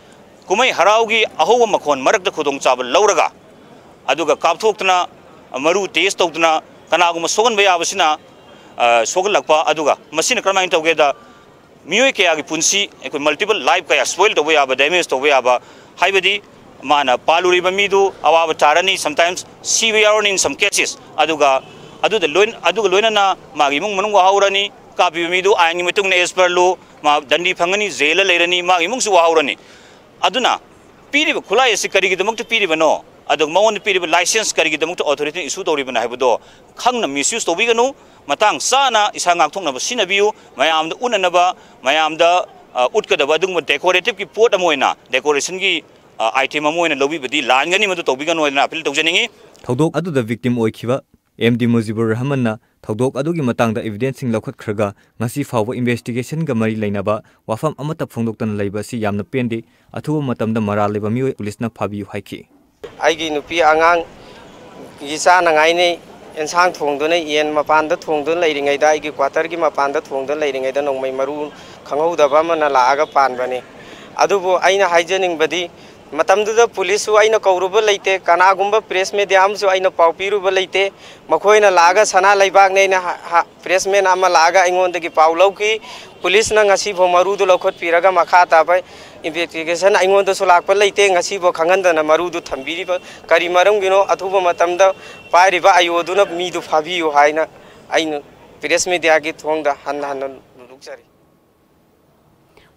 ꯀꯨꯝꯍꯩ ꯍꯔꯥꯎꯒꯤ ꯑꯍꯧꯕ ꯃꯈꯣꯟ ꯃꯔꯛꯇ ꯈꯨꯗꯣꯡꯆꯥꯕ ꯂꯧꯔꯒ, ꯑꯗꯨꯒ ꯀꯥꯞꯊꯣꯛꯇꯨꯅ, ꯃꯔꯨ ꯇꯦꯁ ꯇꯧꯗꯨꯅ, ꯀꯅꯥꯒꯨꯝꯕ ꯁꯣꯛꯍꯟꯕ ꯌꯥꯕꯁꯤꯅ, ꯑ, ꯁꯣꯛꯍꯜꯂꯛꯄ, ꯑꯗꯨꯒ ꯃꯁꯤꯅ ꯀꯔꯝꯍꯥꯏꯅ ꯇꯧꯒꯦꯗ, ꯃꯤꯑꯣꯏ ꯀꯌꯥꯒꯤ ꯄꯨꯟꯁꯤ, ꯑꯩꯈꯣꯏ ꯃꯜꯇꯤꯄꯜ ꯂꯥꯏꯐ ꯀꯌꯥ ꯁ꯭ꯄꯣꯏꯜ ꯇꯧꯕ ꯌꯥꯕ, ꯗꯦꯃꯦꯖ ꯇꯧꯕ ꯌꯥꯕ, ꯍꯥꯏꯕꯗꯤ ꯃꯥꯅ ꯄꯥꯜꯂꯨꯔꯤꯕ ꯃꯤꯗꯨ ꯑꯋꯥꯕ ꯇꯥꯔꯅꯤ, ꯁꯝꯇꯥꯏꯝꯁ ꯁꯤꯕ ꯌꯥꯎꯔꯅꯤ in some cases, ꯑꯗꯨꯒ ꯑꯗꯨꯗ ꯂꯣꯏ-, ꯑꯗꯨꯒ ꯂꯣꯏꯅꯅ ꯃꯥꯒꯤ ꯏꯃꯨꯡ ꯃꯅꯨꯡ ꯋꯥꯍꯧꯔꯅꯤ, ꯀꯥꯞꯄꯤꯕ ꯃꯤꯗꯨ ꯑꯥꯏꯟꯒꯤ ꯃꯇꯨꯡ ꯏꯟꯅ as per law ꯃꯥ ꯗꯟꯗꯤ ꯐꯪꯒꯅꯤ, ꯖꯦꯜꯗ ꯂꯩꯔꯅꯤ, ꯃꯥꯒꯤ ꯏꯃꯨꯡꯁꯨ ꯋꯥꯍꯧꯔꯅꯤ꯫ ꯑꯗꯨꯅ ꯄꯤꯔꯤꯕ ꯈꯨꯠꯂꯥꯏ ꯑꯁꯤ ꯀꯔꯤꯒꯤꯗꯃꯛꯇ ꯄꯤꯔꯤꯕꯅꯣ, ꯑꯗꯨꯒ ꯃꯉꯣꯟꯗ ꯄꯤꯔꯤꯕ ꯂꯥꯏꯁꯦꯟꯁ ꯀꯔꯤꯒꯤꯗꯃꯛꯇ ꯑꯣꯊꯣꯔꯤꯇꯤꯅ ꯏꯁꯨ ꯇꯧꯔꯤꯕꯅꯣ ꯍꯥꯏꯕꯗꯣ ꯈꯪꯅ ꯃꯤꯁꯌꯨꯁ ꯇꯧꯕꯤꯒꯅꯨ꯫ ꯃꯇꯥꯡ ꯆꯥꯅ ꯏꯁꯥ ꯉꯥꯛꯊꯣꯛꯅꯕ ꯁꯤꯖꯤꯟꯅꯕꯤꯌꯨ꯫ ꯃꯌꯥꯝꯗ ꯎꯠꯅꯅꯕ, ꯃꯌꯥꯝꯗ, ꯑ, ꯎꯠꯀꯗꯕ ꯑꯗꯨꯒꯨꯝꯕ ꯗꯦꯀꯣꯔꯦꯇꯤꯞꯀꯤ ꯄꯣꯠ ꯑꯃ ꯑꯣꯏꯅ, ꯗꯦꯀꯣꯔꯦꯁꯟꯒꯤ ꯑ, item ꯑꯃ ꯑꯣꯏꯅ ꯂꯧꯕꯤꯕꯗꯤ ꯂꯥꯟꯒꯅꯤ, ꯃꯗꯨ ꯇꯧꯕꯤꯒꯅꯨ ꯍꯥꯏꯗꯅ appeal ꯇꯧꯖꯅꯤꯡꯏ꯫ ꯊꯧꯗꯣꯛ ꯑꯗꯨꯗ victim ꯑꯣꯏꯈꯤꯕ ꯑꯦꯝ ꯗꯤ ꯃꯨꯖꯤꯕꯨꯔ ꯔꯍꯃꯟꯅ ꯊꯧꯗꯣꯛ ꯑꯗꯨꯒꯤ ꯃꯇꯥꯡꯗ evidenceꯁꯤꯡ ꯂꯧꯈꯠꯈ꯭ꯔꯒ ꯉꯁꯤ ꯐꯥꯎꯕ investigationꯒ ꯃꯔꯤ ꯂꯩꯅꯕ ꯋꯥꯐꯝ ꯑꯃꯠꯇ ꯐꯣꯡꯗꯣꯛꯇꯅ ꯂꯩꯕ ꯑꯁꯤ ꯌꯥꯝꯅ ꯄꯦꯟꯗꯦ꯫ ꯑꯊꯨꯕ ꯃꯇꯝꯗ ꯃꯔꯥꯜ ꯂꯩꯕ ꯃꯤꯑꯣꯏ ꯄꯨꯂꯤꯁꯅ ꯐꯥꯕꯤꯌꯨ ꯍꯥꯏꯈꯤ꯫ ꯑꯩꯒꯤ ꯅꯨꯄꯤ ꯑꯉꯥꯡꯒꯤ ꯆꯥꯅꯉꯥꯏꯅꯤ ꯑꯦꯟꯁꯥꯡ ꯊꯣꯡꯗꯨꯅ, ꯌꯦꯟ ꯃꯄꯥꯟꯗ ꯊꯣꯡꯗꯨꯅ ꯂꯩꯔꯤꯉꯩꯗ, ꯑꯩꯒꯤ quarterꯒꯤ ꯃꯄꯥꯟꯗ ꯊꯣꯡꯗꯨꯅ ꯂꯩꯔꯤꯉꯩꯗ ꯅꯣꯡꯃꯩ ꯃꯔꯨ ꯈꯪꯍꯧꯗꯕ ꯑꯃꯅ ꯂꯥꯛꯑꯒ ꯄꯥꯟꯕꯅꯤ꯫ ꯑꯗꯨꯕꯨ ꯑꯩꯅ ꯍꯥꯏꯖꯅꯤꯡꯕꯗꯤ, ꯃꯇꯝꯗꯨꯗ ꯄꯨꯂꯤꯁꯁꯨ ꯑꯩꯅ ꯀꯧꯔꯨꯕ ꯂꯩꯇꯦ, ꯀꯅꯥꯒꯨꯝꯕ press media ꯑꯃꯁꯨ ꯑꯩꯅ ꯄꯥꯎ ꯄꯤꯔꯨꯕ ꯂꯩꯇꯦ꯫ ꯃꯈꯣꯏꯅ ꯂꯥꯛꯑꯒ ꯁꯅꯥ ꯂꯩꯕꯥꯛꯅꯦꯅ ꯍ-, ꯍ-, pressman ꯑꯃ ꯂꯥꯛꯑꯒ ꯑꯩꯉꯣꯟꯗꯒꯤ ꯄꯥꯎ ꯂꯧꯈꯤ꯫ ꯄꯨꯂꯤꯁꯅ ꯉꯁꯤꯐꯥꯎ ꯃꯔꯨꯗꯨ ꯂꯧꯈꯠꯄꯤꯔꯒ ꯃꯈꯥ ꯇꯥꯕ investigation ꯑꯩꯉꯣꯟꯗꯁꯨ ꯂꯥꯛꯄ ꯂꯩꯇꯦ꯫ ꯉꯁꯤꯐꯥꯎ ꯈꯪꯍꯟꯗꯅ ꯃꯔꯨꯗꯨ ꯊꯝꯕꯤꯔꯤꯕ ꯀꯔꯤ ꯃꯔꯝꯒꯤꯅꯣ? ꯑꯊꯨꯕ ꯃꯇꯝꯗ ꯄꯥꯏꯔꯤꯕ ꯑꯥꯏ ꯑꯣꯗꯨꯅ ꯃꯤꯗꯨ ꯐꯥꯕꯤꯌꯨ ꯍꯥꯏꯅ ꯑꯩꯅ press mediaꯒꯤ ꯊꯣꯡꯗ ꯍꯟꯅ ꯍꯟꯅ ꯅꯣꯛꯆꯔꯤ꯫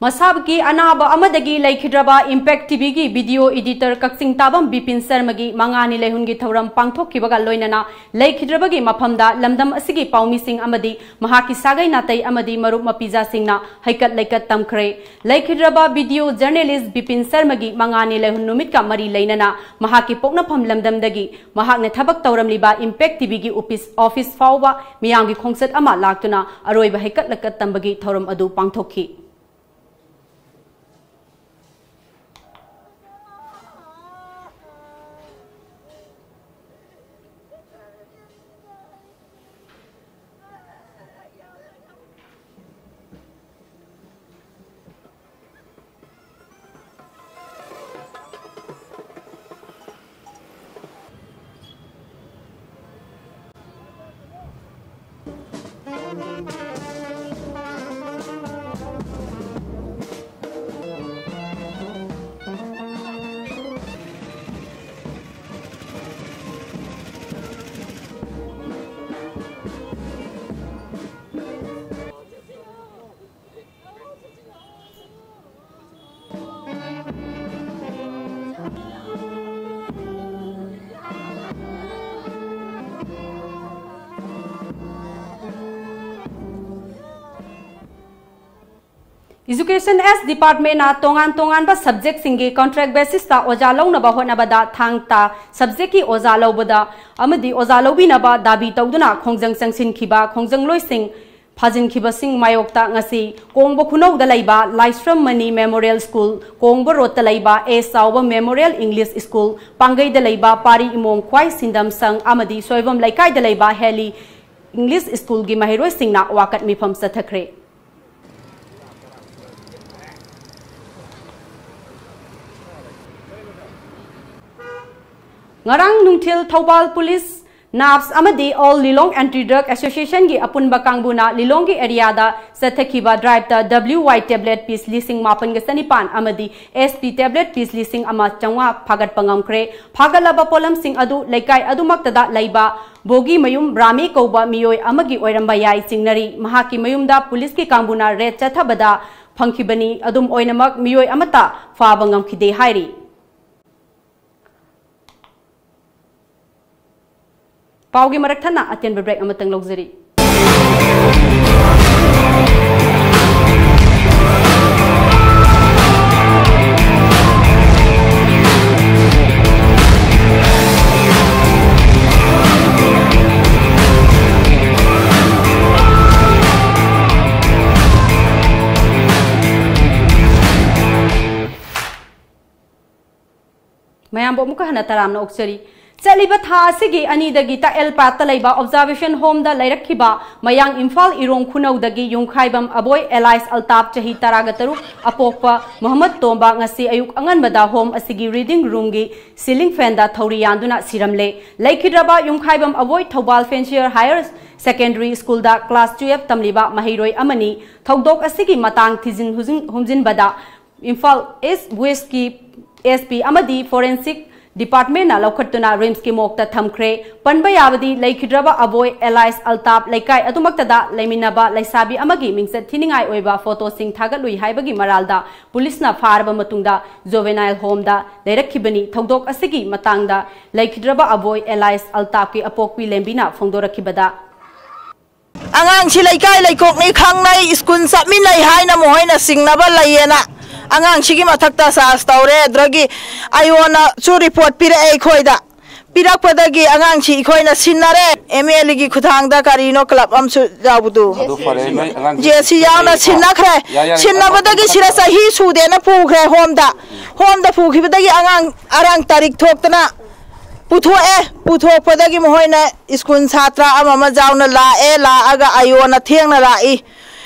ꯃꯁꯥꯒꯤ ꯑꯅꯥꯕ ꯑꯃꯗꯒꯤ ꯂꯩꯈꯤꯗ꯭ꯔꯕ Impact TVꯒꯤ video editor ꯀꯛꯆꯤꯡ ꯇꯥꯕꯝ ꯕꯤꯄꯤꯟ ꯁꯔꯃꯒꯤ ꯃꯉꯥꯅꯤ ꯂꯩꯍꯨꯟꯒꯤ ꯊꯧꯔꯝ ꯄꯥꯡꯊꯣꯛꯈꯤꯕꯒ ꯂꯣꯏꯅꯅ ꯂꯩꯈꯤꯗ꯭ꯔꯕꯒꯤ ꯃꯐꯝꯗ ꯂꯝꯗꯝ ꯑꯁꯤꯒꯤ ꯄꯥꯎꯃꯤꯁꯤꯡ ꯑꯃꯗꯤ ꯃꯍꯥꯛꯀꯤ ꯁꯥꯒꯩ ꯅꯥꯇꯩ ꯑꯃꯗꯤ ꯃꯔꯨꯞ ꯃꯄꯤꯖꯥꯁꯤꯡꯅ ꯍꯩꯀꯠ ꯂꯩꯀꯠ ꯇꯝꯈ꯭ꯔꯦ꯫ ꯂꯩꯈꯤꯗ꯭ꯔꯕ video journalist ꯕꯤꯄꯤꯟ ꯁꯔꯃꯒꯤ ꯃꯉꯥꯅꯤ ꯂꯩꯍꯨꯟ ꯅꯨꯃꯤꯠꯀ ꯃꯔꯤ ꯂꯩꯅꯅ ꯃꯍꯥꯛꯀꯤ ꯄꯣꯛꯅꯐꯝ ꯂꯝꯗꯝꯗꯒꯤ ꯃꯍꯥꯛꯅ ꯊꯕꯛ ꯇꯧꯔꯝꯂꯤꯕ Impact TVꯒꯤ office, office ꯐꯥꯎꯕ ꯃꯤꯌꯥꯝꯒꯤ ꯈꯣꯡꯆꯠ ꯑꯃ ꯂꯥꯛꯇꯨꯅ ꯑꯔꯣꯏꯕ ꯍꯩꯀꯠ ꯂꯩꯀꯠ ꯇꯝꯕꯒꯤ ꯊꯧꯔꯝ ꯑꯗꯨ ꯄꯥꯡꯊꯣꯛꯈꯤ꯫ Education S Department ꯅ ꯇꯣꯉꯥꯟ ꯇꯣꯉꯥꯟꯕ subject ꯁꯤꯡꯒꯤ contract basis ꯇ ꯑꯣꯖꯥ ꯂꯧꯅꯕ ꯍꯣꯠꯅꯕꯗ ꯊꯥꯡ ꯇꯥ subject ꯀꯤ ꯑꯣꯖꯥ ꯂꯧꯕꯗ ꯑꯃꯗꯤ ꯑꯣꯖꯥ ꯂꯧꯕꯤꯅꯕ ꯗꯥꯕꯤ ꯇꯧꯗꯨꯅ ꯈꯣꯡꯖꯪ ꯆꯪꯁꯤꯟꯈꯤꯕ ꯈꯣꯡꯖꯪꯂꯣꯏꯁꯤꯡ ꯐꯥꯖꯤꯟꯈꯤꯕꯁꯤꯡ ꯃꯥꯌꯣꯛꯇ ꯉꯁꯤ ꯀꯣꯡꯕ ꯈꯨꯅꯧꯗ ꯂꯩꯕ ꯂꯥꯏꯁ꯭ꯔꯝ ꯃꯅꯤ Memorial School, ꯀꯣꯡꯕ ꯔꯣꯗꯇ ꯂꯩꯕ ꯑꯦ ꯆꯥꯎꯕ Memorial English School, ꯄꯥꯡꯒꯩꯗ ꯂꯩꯕ ꯄꯥꯔꯤ ꯏꯃꯣꯡ ꯈ꯭ꯋꯥꯏ ꯁꯤꯟꯗꯝ ꯁꯪ ꯑꯃꯗꯤ ꯁꯣꯏꯕꯝ ꯂꯩꯀꯥꯏꯗ ꯂꯩꯕ ꯍꯦꯂꯤ English School ꯒꯤ ꯃꯍꯩꯔꯣꯏꯁꯤꯡꯅ ꯋꯥꯀꯠ ꯃꯤꯐꯝ ꯆꯠꯊꯈ꯭ꯔꯦ꯫ ꯉꯔꯥꯡ ꯅꯨꯡꯊꯤꯜ ꯊꯧꯕꯥꯜ ꯄꯨꯂꯤꯁ, ꯅꯥꯞꯁ ꯑꯃꯗꯤ All Lilong Anti Drug Association ꯒꯤ ꯑꯄꯨꯟꯕ ꯀꯥꯡꯕꯨꯅ ꯂꯤꯂꯣꯡꯒꯤ ꯑꯦꯔꯤꯌꯥꯗ ꯆꯠꯊꯈꯤꯕ drive ꯇ W Y tablet piece ꯂꯤꯁꯤꯡ ꯃꯥꯄꯟꯒ ꯆꯅꯤꯄꯥꯟ ꯑꯃꯗꯤ S P tablet piece ꯂꯤꯁꯤꯡ ꯑꯃ ꯆꯥꯝꯃꯉꯥ ꯐꯥꯒꯠꯄ ꯉꯝꯈ꯭ꯔꯦ꯫ ꯐꯥꯒꯠꯂꯕ ꯄꯣꯠꯂꯝꯁꯤꯡ ꯑꯗꯨ ꯂꯩꯀꯥꯏ ꯑꯗꯨꯃꯛꯇꯗ ꯂꯩꯕ ꯕꯣꯒꯤ ꯃꯌꯨꯝ ꯔꯥꯃꯤ ꯀꯧꯕ ꯃꯤꯑꯣꯏ ꯑꯃꯒꯤ ꯑꯣꯏꯔꯝꯕ ꯌꯥꯏ ꯆꯤꯡꯅꯔꯤ꯫ ꯃꯍꯥꯛꯀꯤ ꯃꯌꯨꯝꯗ ꯄꯨꯂꯤꯁꯀꯤ ꯀꯥꯡꯕꯨꯅ raid ꯆꯠꯊꯕꯗ ꯐꯪꯈꯤꯕꯅꯤ꯫ ꯑꯗꯨꯝ ꯑꯣꯏꯅꯃꯛ, ꯃꯤꯑꯣꯏ ꯑꯃꯠꯇ ꯐꯥꯕ ꯉꯝꯈꯤꯗꯦ ꯍꯥꯏꯔꯤ꯫ ꯄꯥꯎꯒꯤ ꯃꯔꯛ ꯊꯠꯅ ꯑꯇꯦꯟꯕ break ꯑꯃꯇꯪ ꯂꯧꯖꯔꯤ꯫ ꯃꯌꯥꯝꯕꯨ ꯑꯃꯨꯛꯀ ꯍꯟꯅ ꯇꯔꯥꯝꯅ ꯑꯣꯛꯆꯔꯤ꯫ ꯆꯠꯂꯤꯕ ꯊꯥ ꯑꯁꯤꯒꯤ ꯑꯅꯤꯗꯒꯤ ꯇꯥꯛꯑꯦꯜ ꯄꯥꯠꯇ ꯂꯩꯕ Observation Home ꯗ ꯂꯩꯔꯛꯈꯤꯕ ꯃꯌꯥꯡ ꯏꯝꯐꯥꯜ ꯏꯔꯣꯡ ꯈꯨꯅꯧꯗꯒꯤ ꯌꯨꯝꯈꯥꯏꯕꯝ ꯑꯕꯣꯏ alias ꯑꯜꯇꯥꯞ, ꯆꯍꯤ ꯇꯔꯥꯒ ꯇꯔꯨꯛ, ꯑꯄꯣꯛꯄ ꯃꯨꯍꯝꯃꯗ ꯇꯣꯝꯕ ꯉꯁꯤ ꯑꯌꯨꯛ ꯑꯉꯟꯕꯗ home ꯑꯁꯤꯒꯤ reading room ꯒꯤ ceiling fan ꯗ ꯊꯧꯔꯤ ꯌꯥꯟꯗꯨꯅ ꯁꯤꯔꯝꯂꯦ꯫ ꯂꯩꯈꯤꯗ꯭ꯔꯕ ꯌꯨꯝꯈꯥꯏꯕꯝ ꯑꯕꯣꯏ Thoubal Fancier Higher Secondary School ꯗ class twelve ꯇꯝꯂꯤꯕ ꯃꯍꯩꯔꯣꯏ ꯑꯃꯅꯤ꯫ ꯊꯧꯗꯣꯛ ꯑꯁꯤꯒꯤ ꯃꯇꯥꯡ ꯊꯤꯖꯤꯟ ꯍꯨꯖꯤꯟ-, ꯍꯨꯝꯖꯤꯟꯕꯗ ꯏꯝꯐꯥꯜ East West ꯀꯤ S P ꯑꯃꯗꯤ Forensic Department ꯅ ꯂꯧꯈꯠꯇꯨꯅ RIMS ꯀꯤ morgue ꯇ ꯊꯝꯈ꯭ꯔꯦ꯫ ꯄꯟꯕ ꯌꯥꯕꯗꯤ, ꯂꯩꯈꯤꯗ꯭ꯔꯕ ꯑꯕꯣꯏ alias ꯑꯜꯇꯥꯞ ꯂꯩꯀꯥꯏ ꯑꯗꯨꯃꯛꯇꯗ ꯂꯩꯃꯤꯟꯅꯕ ꯂꯩꯁꯥꯕꯤ ꯑꯃꯒꯤ ꯃꯤꯡꯆꯠ ꯊꯤꯅꯤꯡꯉꯥꯏ ꯑꯣꯏꯕ photo ꯁꯤꯡ ꯊꯥꯒꯠꯂꯨꯏ ꯍꯥꯏꯕꯒꯤ ꯃꯔꯥꯜꯗ ꯄꯨꯂꯤꯁꯅ ꯐꯥꯔꯕ ꯃꯇꯨꯡꯗ juvenile home ꯗ ꯂꯩꯔꯛꯈꯤꯕꯅꯤ꯫ ꯊꯧꯗꯣꯛ ꯑꯁꯤꯒꯤ ꯃꯇꯥꯡꯗ ꯂꯩꯈꯤꯗ꯭ꯔꯕ ꯑꯕꯣꯏ alias ꯑꯜꯇꯥꯞꯀꯤ ꯑꯄꯣꯛꯄꯤ ꯂꯦꯝꯕꯤꯅ ꯐꯣꯡꯗꯣꯔꯛꯈꯤꯕꯗ, ꯑꯉꯥꯡꯁꯤ ꯂꯩꯀꯥꯏ ꯂꯩꯀꯣꯛꯅꯤ ꯈꯪꯅꯩ, ꯁ꯭ꯀꯨꯜ ꯆꯠꯃꯤꯟꯅꯩ ꯍꯥꯏꯅ ꯃꯈꯣꯏꯅ ꯆꯤꯡꯅꯕ ꯂꯩꯌꯦꯅ ꯑꯉꯥꯡꯁꯤꯒꯤ ꯃꯊꯛꯇ ꯆꯥꯔꯖ ꯇꯧꯔꯦ꯫ ꯑꯗꯨꯗꯒꯤ ꯑꯥꯏ ꯑꯣꯅꯁꯨ ꯔꯤꯄꯣꯔꯠ ꯄꯤꯔꯛꯑꯦ ꯑꯩꯈꯣꯏꯗ꯫ ꯄꯤꯔꯛꯄꯗꯒꯤ ꯑꯉꯥꯡꯁꯤ ꯑꯩꯈꯣꯏꯅ ꯁꯤꯟꯅꯔꯦ꯫ ꯑꯦꯝ ꯑꯦꯜ ꯑꯦꯒꯤ ꯈꯨꯠꯊꯥꯡꯗ ꯀꯔꯤꯅꯣ ꯀ꯭ꯂꯕ ꯑꯃꯁꯨ ꯌꯥꯎꯕꯗꯨ꯫ ꯑꯗꯨ ꯐꯔꯦ, ꯅꯣꯏ ꯑꯉꯥꯡꯁꯤ ꯖꯦ ꯁꯤ ꯌꯥꯎꯅ ꯁꯤꯟꯅꯈ꯭ꯔꯦ꯫ ꯌꯥ, ꯌꯥ, ꯌꯥ, ꯁꯤꯟꯅꯕꯗꯒꯤ ꯑꯃ ꯁꯤꯗ ꯆꯍꯤ ꯁꯨꯗꯦꯅ ꯄꯨꯈ꯭ꯔꯦ ꯍꯣꯝꯗ꯫ ꯍꯣꯝꯗ ꯄꯨꯈꯤꯕꯗꯒꯤ ꯑꯉꯥꯡ ꯑꯔꯥꯡ ꯇꯥꯔꯤꯛ ꯊꯣꯛꯇꯅ ꯄꯨꯊꯣꯛꯑꯦ꯫ ꯄꯨꯊꯣꯛꯄꯗꯒꯤ ꯃꯈꯣꯏꯅ ꯁ꯭ꯀꯨꯜ ꯁꯥꯇ꯭ꯔ ꯑꯃ ꯑꯃ ꯌꯥꯎꯅ ꯂꯥꯛꯑꯦ꯫ ꯂꯥꯛꯑꯒ ꯑꯥꯏ ꯑꯣꯅ ꯊꯦꯡꯅ ꯂꯥꯛꯏ꯫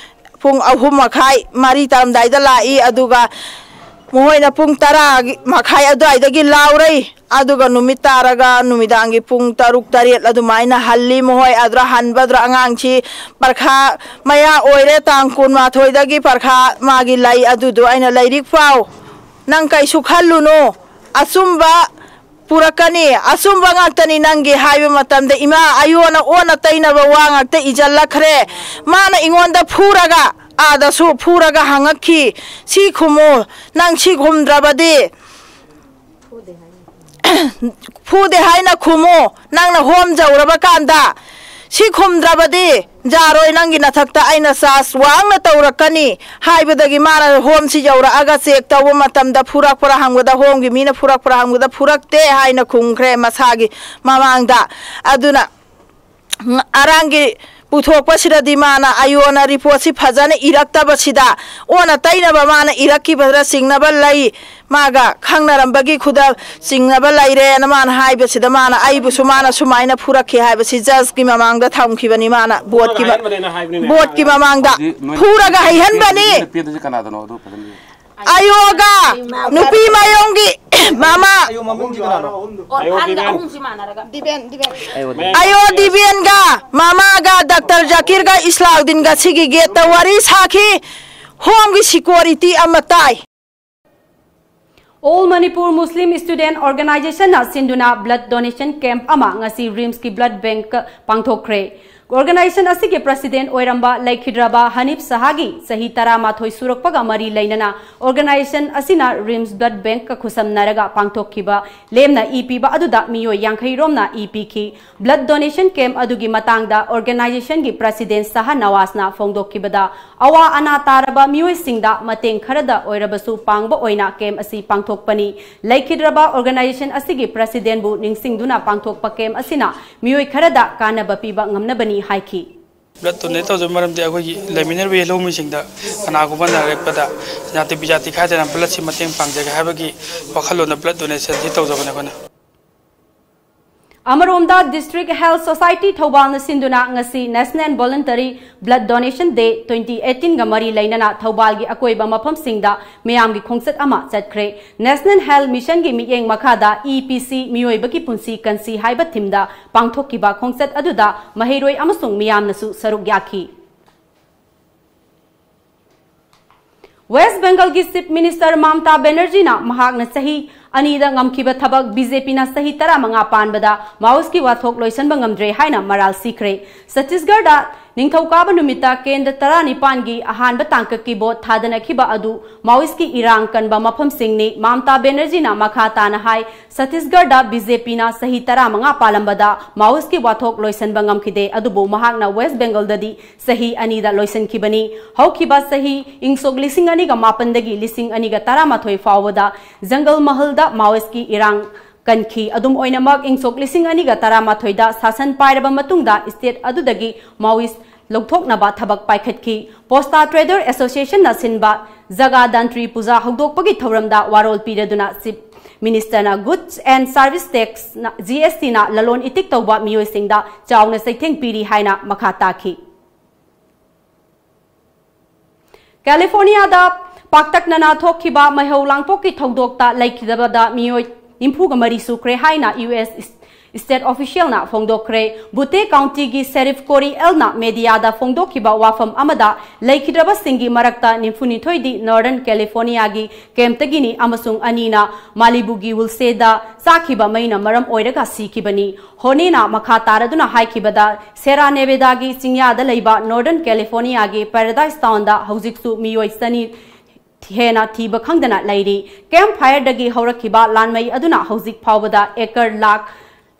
ꯄꯨꯡ ꯑꯍꯨꯝ ꯃꯈꯥꯏ, ꯃꯔꯤ ꯇꯥꯔꯝꯗꯥꯏꯗ ꯂꯥꯛꯏ꯫ ꯑꯗꯨꯒ ꯃꯈꯣꯏꯅ ꯄꯨꯡ ꯇꯔꯥ ꯃꯈꯥꯏ ꯑꯗꯨꯋꯥꯏꯗꯒꯤ ꯂꯥꯎꯔꯩ꯫ ꯑꯗꯨꯒ ꯅꯨꯃꯤꯠ ꯇꯥꯔꯒ ꯅꯨꯃꯤꯗꯥꯡꯒꯤ ꯄꯨꯡ ꯇꯔꯨꯛ, ꯇꯔꯦꯠ ꯑꯗꯨꯃꯥꯏꯅ ꯍꯜꯂꯤ꯫ ꯃꯈꯣꯏ ꯑꯗꯨꯗ ꯍꯟꯕꯗꯨꯗ ꯑꯉꯥꯡꯁꯤ ꯄꯔꯈꯥ ꯃꯌꯥ ꯑꯣꯏꯔꯦ, ꯇꯥꯡ ꯀꯨꯟꯃꯥꯊꯣꯏꯗꯒꯤ ꯄꯔꯈꯥ ꯃꯥꯒꯤ ꯂꯩ꯫ ꯑꯗꯨꯗꯣ ꯑꯩꯅ, "ꯂꯥꯏꯔꯤꯛ ꯄꯥꯎ, ꯅꯪ ꯀꯩꯁꯨ ꯈꯜꯂꯨꯅꯨ, ꯑꯆꯨꯝꯕ ꯄꯨꯔꯛꯀꯅꯤ, ꯑꯆꯨꯝꯕ ꯉꯥꯛꯇꯅꯤ ꯅꯪꯒꯤ" ꯍꯥꯏꯕ ꯃꯇꯝꯗ, ꯏꯃꯥ ꯑꯥꯏ ꯑꯣꯅ ꯑꯣꯟꯅ ꯇꯩꯅꯕ ꯋꯥ ꯉꯥꯛꯇ ꯏꯖꯜꯂꯛꯈ꯭ꯔꯦ꯫ ꯃꯥꯅ ꯑꯩꯉꯣꯟꯗ ꯐꯨꯔꯒ, ꯑꯥꯗꯁꯨ ꯐꯨꯔꯒ ꯍꯪꯉꯛꯈꯤ, "ꯁꯤ ꯈꯨꯝꯃꯨ, ꯅꯪ ꯁꯤ ꯈꯨꯝꯗ꯭ꯔꯕꯗꯤ ꯐꯨꯗꯦ ꯍꯥꯏꯅ ꯈꯨꯝꯃꯨ, ꯅꯪꯅ ꯍꯣꯝ ꯌꯧꯔꯕ ꯀꯥꯟꯗ꯫ ꯁꯤ ꯈꯨꯝꯗ꯭ꯔꯕꯗꯤ ꯌꯥꯔꯣꯏ, ꯅꯪꯒꯤ ꯅꯊꯛꯇ ꯑꯩꯅ ꯆꯥꯔꯖ ꯋꯥꯡꯅ ꯇꯧꯔꯛꯀꯅꯤ" ꯍꯥꯏꯕꯗꯒꯤ ꯃꯥꯅ ꯍꯣꯝꯁꯤ ꯌꯧꯔꯛꯑꯒ ꯆꯦꯛ ꯇꯧꯕ ꯃꯇꯝꯗ ꯐꯨꯔꯛꯄ꯭ꯔꯥ ꯍꯪꯕꯗ, ꯍꯣꯝꯒꯤ ꯃꯤꯅ ꯐꯨꯔꯛꯄ꯭ꯔꯥ ꯍꯪꯕꯗ, "ꯐꯨꯔꯛꯇꯦ" ꯍꯥꯏꯅ ꯈꯨꯝꯈ꯭ꯔꯦ ꯃꯁꯥꯒꯤ ꯃꯃꯥꯡꯗ꯫ ꯑꯗꯨꯅ ꯑꯔꯥꯡꯒꯤ ꯄꯨꯊꯣꯛꯄꯁꯤꯗꯗꯤ ꯃꯥꯅ ꯑꯥꯏ ꯑꯣꯅ ꯔꯤꯄꯣꯔꯠꯁꯤ ꯐꯖꯅ ꯏꯔꯛꯇꯕꯁꯤꯗ, ꯑꯣꯟꯅ ꯇꯩꯅꯕ ꯃꯥꯅ ꯏꯔꯛꯈꯤꯕꯗ ꯆꯤꯡꯅꯕ ꯂꯩ, ꯃꯥꯒ ꯈꯪꯅꯔꯝꯕꯒꯤ ꯈꯨꯗ ꯆꯤꯡꯅꯕ ꯂꯩꯔꯦꯅ ꯃꯥꯅ ꯍꯥꯏꯕꯁꯤꯗ, ꯃꯥꯅ ꯑꯩꯕꯨꯁꯨ ꯃꯥꯅ ꯁꯨꯃꯥꯏꯅ ꯐꯨꯔꯛꯈꯤ ꯍꯥꯏꯕꯁꯤ ꯖꯖꯀꯤ ꯃꯃꯥꯡꯗ ꯊꯝꯈꯤꯕꯅꯤ꯫ ꯃꯥꯅ ꯕꯣꯔꯗꯀꯤ ꯃ-, ꯍꯥꯏꯍꯟꯕꯅꯦꯅ ꯍꯥꯏꯕꯅꯤꯅꯦ꯫ ꯕꯣꯔꯗꯀꯤ ꯃꯃꯥꯡꯗ ꯍꯧꯖꯤꯛ ꯅꯣꯏꯅ ꯐꯨꯔꯒ ꯍꯩꯍꯟꯕꯅꯤ꯫ ꯄꯦꯟꯗꯣꯏꯁꯦ ꯀꯅꯥꯗꯅꯣ? ꯑꯗꯨ ꯐꯖꯅ ꯌꯦꯡꯉꯨ꯫ ꯑꯥꯏ ꯑꯣꯒ ꯅꯨꯄꯤ ꯃꯥꯌꯣꯝꯒꯤ ꯃꯃꯥ, ꯑꯌꯣ ꯃꯃꯤꯡꯁꯤ ꯀꯅꯥꯅꯣ? ꯑꯣꯔꯐꯥꯟꯒ ꯑꯍꯨꯝꯁꯤ ꯃꯥꯟꯅꯔꯒ꯫ ꯗꯤꯕꯦꯟ, ꯗꯤꯕꯦꯟ꯫ ꯑꯥꯏ ꯑꯣ ꯗꯤꯕꯦꯟꯒ ꯃꯃꯥꯒ ꯗꯥꯛꯇꯔ ꯖꯀꯤꯔꯒ ꯏꯁꯂꯥꯎꯗꯤꯟꯒ ꯁꯤꯒꯤ ꯒꯦꯠꯇ ꯋꯥꯔꯤ ꯁꯥꯈꯤ꯫ ꯍꯣꯝꯒꯤ ꯁꯤꯀ꯭ꯌꯣꯔꯤꯇꯤ ꯑꯃ ꯇꯥꯏ꯫ All Manipur Muslim Student Organizationꯅ ꯁꯤꯟꯗꯨꯅ blood donation camp ꯑꯃ ꯉꯁꯤ ꯔꯤꯝꯁꯀꯤ blood bankꯇ ꯄꯥꯡꯊꯣꯛꯈ꯭ꯔꯦ꯫ Organization ꯑꯁꯤꯒꯤ president ꯑꯣꯏꯔꯝꯕ ꯂꯩꯈꯤꯗ꯭ꯔꯕ ꯍꯅꯤꯐ ꯁꯍꯥꯒꯤ ꯆꯍꯤ ꯇꯔꯥꯃꯥꯊꯣꯏ ꯁꯨꯔꯛꯄꯒ ꯃꯔꯤ ꯂꯩꯅꯅ organization ꯑꯁꯤꯅ RIMS blood bankꯀ ꯈꯨꯠꯁꯝꯅꯔꯒ ꯄꯥꯡꯊꯣꯛꯈꯤꯕ ꯂꯦꯝꯅ ꯏ ꯄꯤꯕ ꯑꯗꯨꯗ ꯃꯤꯑꯣꯏ ꯌꯥꯡꯈꯩ ꯔꯣꯝꯅ ꯏ ꯄꯤꯈꯤ꯫ Blood donation camp ꯑꯗꯨꯒꯤ ꯃꯇꯥꯡꯗ organizationꯒꯤ president ꯁꯍꯥ ꯅꯋꯥꯖꯅ ꯐꯣꯡꯗꯣꯛꯈꯤꯕꯗ, ꯑꯋꯥ ꯑꯅꯥ ꯇꯥꯔꯕ ꯃꯤꯑꯣꯏꯁꯤꯡꯗ ꯃꯇꯦꯡ ꯈꯔꯗ ꯑꯣꯏꯔꯕꯁꯨ ꯄꯥꯡꯕ ꯑꯣꯏꯅ camp ꯑꯁꯤ ꯄꯥꯡꯊꯣꯛꯄꯅꯤ꯫ ꯂꯩꯈꯤꯗ꯭ꯔꯕ organization ꯑꯁꯤꯒꯤ presidentꯕꯨ ꯅꯤꯡꯁꯤꯡꯗꯨꯅ ꯄꯥꯡꯊꯣꯛꯄ camp ꯑꯁꯤꯅ ꯃꯤꯑꯣꯏ ꯈꯔꯗ ꯀꯥꯟꯅꯕ ꯄꯤꯕ ꯉꯝꯅꯕꯅꯤ ꯍꯥꯏꯈꯤ꯫ Blood donate ꯇꯧꯖꯕ ꯃꯔꯝꯗꯤ ꯑꯩꯈꯣꯏꯒꯤ ꯂꯩꯃꯤꯟꯅꯔꯤꯕ ꯌꯦꯜꯍꯧꯃꯤꯁꯤꯡꯗ ꯀꯅꯥꯒꯨꯝꯕ ꯅꯥꯔꯛꯄꯗ ꯖꯥꯇꯤ ꯕꯤꯖꯥꯇꯤ ꯈꯥꯏꯗꯅ bloodꯁꯤ ꯃꯇꯦꯡ ꯄꯥꯡꯖꯒꯦ ꯍꯥꯏꯕꯒꯤ ꯋꯥꯈꯜꯂꯣꯟꯗ blood donationꯁꯤ ꯇꯧꯖꯕꯅꯤ ꯑꯩꯈꯣꯏꯅ꯫ ꯑꯃꯔꯣꯝꯗ, District Health Society ꯊꯧꯕꯥꯜꯅ ꯁꯤꯟꯗꯨꯅ ꯉꯁꯤ National Voluntary Blood Donation Day twenty eighteenꯒ ꯃꯔꯤ ꯂꯩꯅꯅ ꯊꯧꯕꯥꯜꯒꯤ ꯑꯀꯣꯏꯕ ꯃꯐꯝꯁꯤꯡꯗ ꯃꯤꯌꯥꯝꯒꯤ ꯈꯣꯡꯆꯠ ꯑꯃ ꯆꯠꯈ꯭ꯔꯦ꯫ National Health Missionꯒꯤ ꯃꯤꯠꯌꯦꯡ ꯃꯈꯥꯗ E P C ꯃꯤꯑꯣꯏꯕꯒꯤ ꯄꯨꯟꯁꯤ ꯀꯟꯁꯤ ꯍꯥꯏꯕ themeꯗ ꯄꯥꯡꯊꯣꯛꯈꯤꯕ ꯈꯣꯡꯆꯠ ꯑꯗꯨꯗ ꯃꯍꯩꯔꯣꯏ ꯑꯃꯁꯨꯡ ꯃꯤꯌꯥꯝꯅꯁꯨ ꯁꯔꯨꯛ ꯌꯥꯈꯤ꯫ West Bengalꯒꯤ Chief Minister ꯃꯃꯇꯥ ꯕꯦꯅꯔꯖꯤꯅ ꯃꯍꯥꯛꯅ ꯆꯍꯤ ꯑꯅꯤꯗ ꯉꯝꯈꯤꯕ ꯊꯕꯛ BJPꯅ ꯆꯍꯤ ꯇꯔꯥꯃꯉꯥ ꯄꯥꯟꯕꯗ Maoistꯀꯤ ꯋꯥꯊꯣꯛ ꯂꯣꯏꯁꯤꯟꯕ ꯉꯝꯗ꯭ꯔꯦ ꯍꯥꯏꯅ ꯃꯔꯥꯜ ꯁꯤꯈ꯭ꯔꯦ꯫ ꯆꯇꯤꯁꯒꯔꯗ ꯅꯤꯡꯊꯧꯀꯥꯕ ꯅꯨꯃꯤꯠꯇ ꯀꯦꯟꯗ꯭ꯔ ꯇꯔꯥꯅꯤꯄꯥꯟꯒꯤ ꯑꯍꯥꯟꯕ ꯇꯥꯡꯀꯛꯀꯤ vote ꯊꯥꯗꯅꯈꯤꯕ ꯑꯗꯨ Maoistꯀꯤ ꯏꯔꯥꯡ ꯀꯟꯕ ꯃꯐꯝꯁꯤꯡꯅꯤ꯫ ꯃꯃꯇꯥ ꯕꯦꯅꯔꯖꯤꯅ ꯃꯈꯥ ꯇꯥꯅ ꯍꯥꯏ, ꯆꯇꯤꯁꯒꯔꯗ BJPꯅ ꯆꯍꯤ ꯇꯔꯥꯃꯉꯥ ꯄꯥꯜꯂꯝꯕꯗ Maoistꯀꯤ ꯋꯥꯊꯣꯛ ꯂꯣꯏꯁꯤꯟꯕ ꯉꯝꯈꯤꯗꯦ, ꯑꯗꯨꯕꯨ ꯃꯍꯥꯛꯅ West Bengalꯗꯗꯤ ꯆꯍꯤ ꯑꯅꯤꯗ ꯂꯣꯏꯁꯤꯟꯈꯤꯕꯅꯤ꯫ ꯍꯧꯈꯤꯕ ꯆꯍꯤ ꯏꯪ ꯁꯣꯛ ꯂꯤꯁꯤꯡ ꯑꯅꯤꯒ ꯃꯥꯄꯟꯗꯒꯤ ꯂꯤꯁꯤꯡ ꯑꯅꯤꯒ ꯇꯔꯥꯃꯥꯊꯣꯏ ꯐꯥꯎꯕꯗ ꯖꯪꯒꯜ ꯃꯍꯜꯗ Maoistꯀꯤ ꯏꯔꯥꯡ ꯀꯟꯈꯤ꯫ ꯑꯗꯨꯝ ꯑꯣꯏꯅꯃꯛ, ꯏꯪ ꯁꯣꯛ ꯂꯤꯁꯤꯡ ꯑꯅꯤꯒ ꯇꯔꯥꯃꯥꯊꯣꯏꯗ ꯁꯥꯁꯟ ꯄꯥꯏꯔꯕ ꯃꯇꯨꯡꯗ state ꯑꯗꯨꯗꯒꯤ Maoist ꯂꯧꯊꯣꯛꯅꯕ ꯊꯕꯛ ꯄꯥꯏꯈꯠꯈꯤ꯫ Posta Trader Associationꯅ ꯁꯤꯟꯕ ꯖꯒꯥ ꯗꯥꯟꯇ꯭ꯔꯤ ꯄꯨꯖꯥ ꯍꯧꯗꯣꯛꯄꯒꯤ ꯊꯧꯔꯝꯗ ꯋꯥꯔꯣꯜ ꯄꯤꯔꯗꯨꯅ Chief Ministerꯅ Goods and Service Tax, GSTꯅ ꯂꯂꯣꯟ ꯏꯇꯤꯛ ꯇꯧꯕ ꯃꯤꯑꯣꯏꯁꯤꯡꯗ ꯆꯥꯎꯅ ꯆꯩꯊꯦꯡ ꯄꯤꯔꯤ ꯍꯥꯏꯅ ꯃꯈꯥ ꯇꯥꯈꯤ꯫ ꯀꯦꯂꯤꯐꯣꯔꯅꯤꯌꯥꯗ ꯄꯥꯛꯇꯛꯅꯅ ꯊꯣꯛꯈꯤꯕ ꯃꯩꯍꯧ ꯂꯥꯡꯄꯣꯛꯀꯤ ꯊꯧꯗꯣꯛꯇ ꯂꯩꯈꯤꯗꯕꯗ ꯃꯤꯑꯣꯏ ꯅꯤꯐꯨꯒ ꯃꯔꯤ ꯁꯨꯈ꯭ꯔꯦ ꯍꯥꯏꯅ ꯌꯨ ꯑꯦꯁ State officialꯅ ꯐꯣꯡꯗꯣꯛꯈ꯭ꯔꯦ꯫ Butte Countyꯒꯤ Sheriff Corey Lꯅ mediaꯗ ꯐꯣꯡꯗꯣꯛꯈꯤꯕ ꯋꯥꯐꯝ ꯑꯃꯗ, ꯂꯩꯈꯤꯗ꯭ꯔꯕꯁꯤꯡꯒꯤ ꯃꯔꯛꯇ ꯅꯤꯐꯨꯅꯤꯊꯣꯏꯗꯤ Northern Californiaꯒꯤ campꯇꯒꯤꯅꯤ ꯑꯃꯁꯨꯡ ꯑꯅꯤꯅ Malibuꯒꯤ Woolseyꯗ ꯆꯥꯛꯈꯤꯕ ꯃꯩꯅ ꯃꯔꯝ ꯑꯣꯏꯔꯒ ꯁꯤꯈꯤꯕꯅꯤ꯫ Horneꯅ ꯃꯈꯥ ꯇꯥꯔꯗꯨꯅ ꯍꯥꯏꯈꯤꯕꯗ, Sierra Nevedaꯒꯤ ꯆꯤꯡꯌꯥꯗ ꯂꯩꯕ Northern Californiaꯒꯤ Paradise Townꯗ ꯍꯧꯖꯤꯛꯁꯨ ꯃꯤꯑꯣꯏ ꯆꯅꯤ ꯍꯦꯟꯅ ꯊꯤꯕ ꯈꯪꯗꯅ ꯂꯩꯔꯤ꯫ Camp fireꯗꯒꯤ ꯍꯧꯔꯛꯈꯤꯕ ꯂꯥꯟꯃꯩ ꯑꯗꯨꯅ ꯍꯧꯖꯤꯛ ꯐꯥꯎꯕꯗ acre ꯂꯥꯈ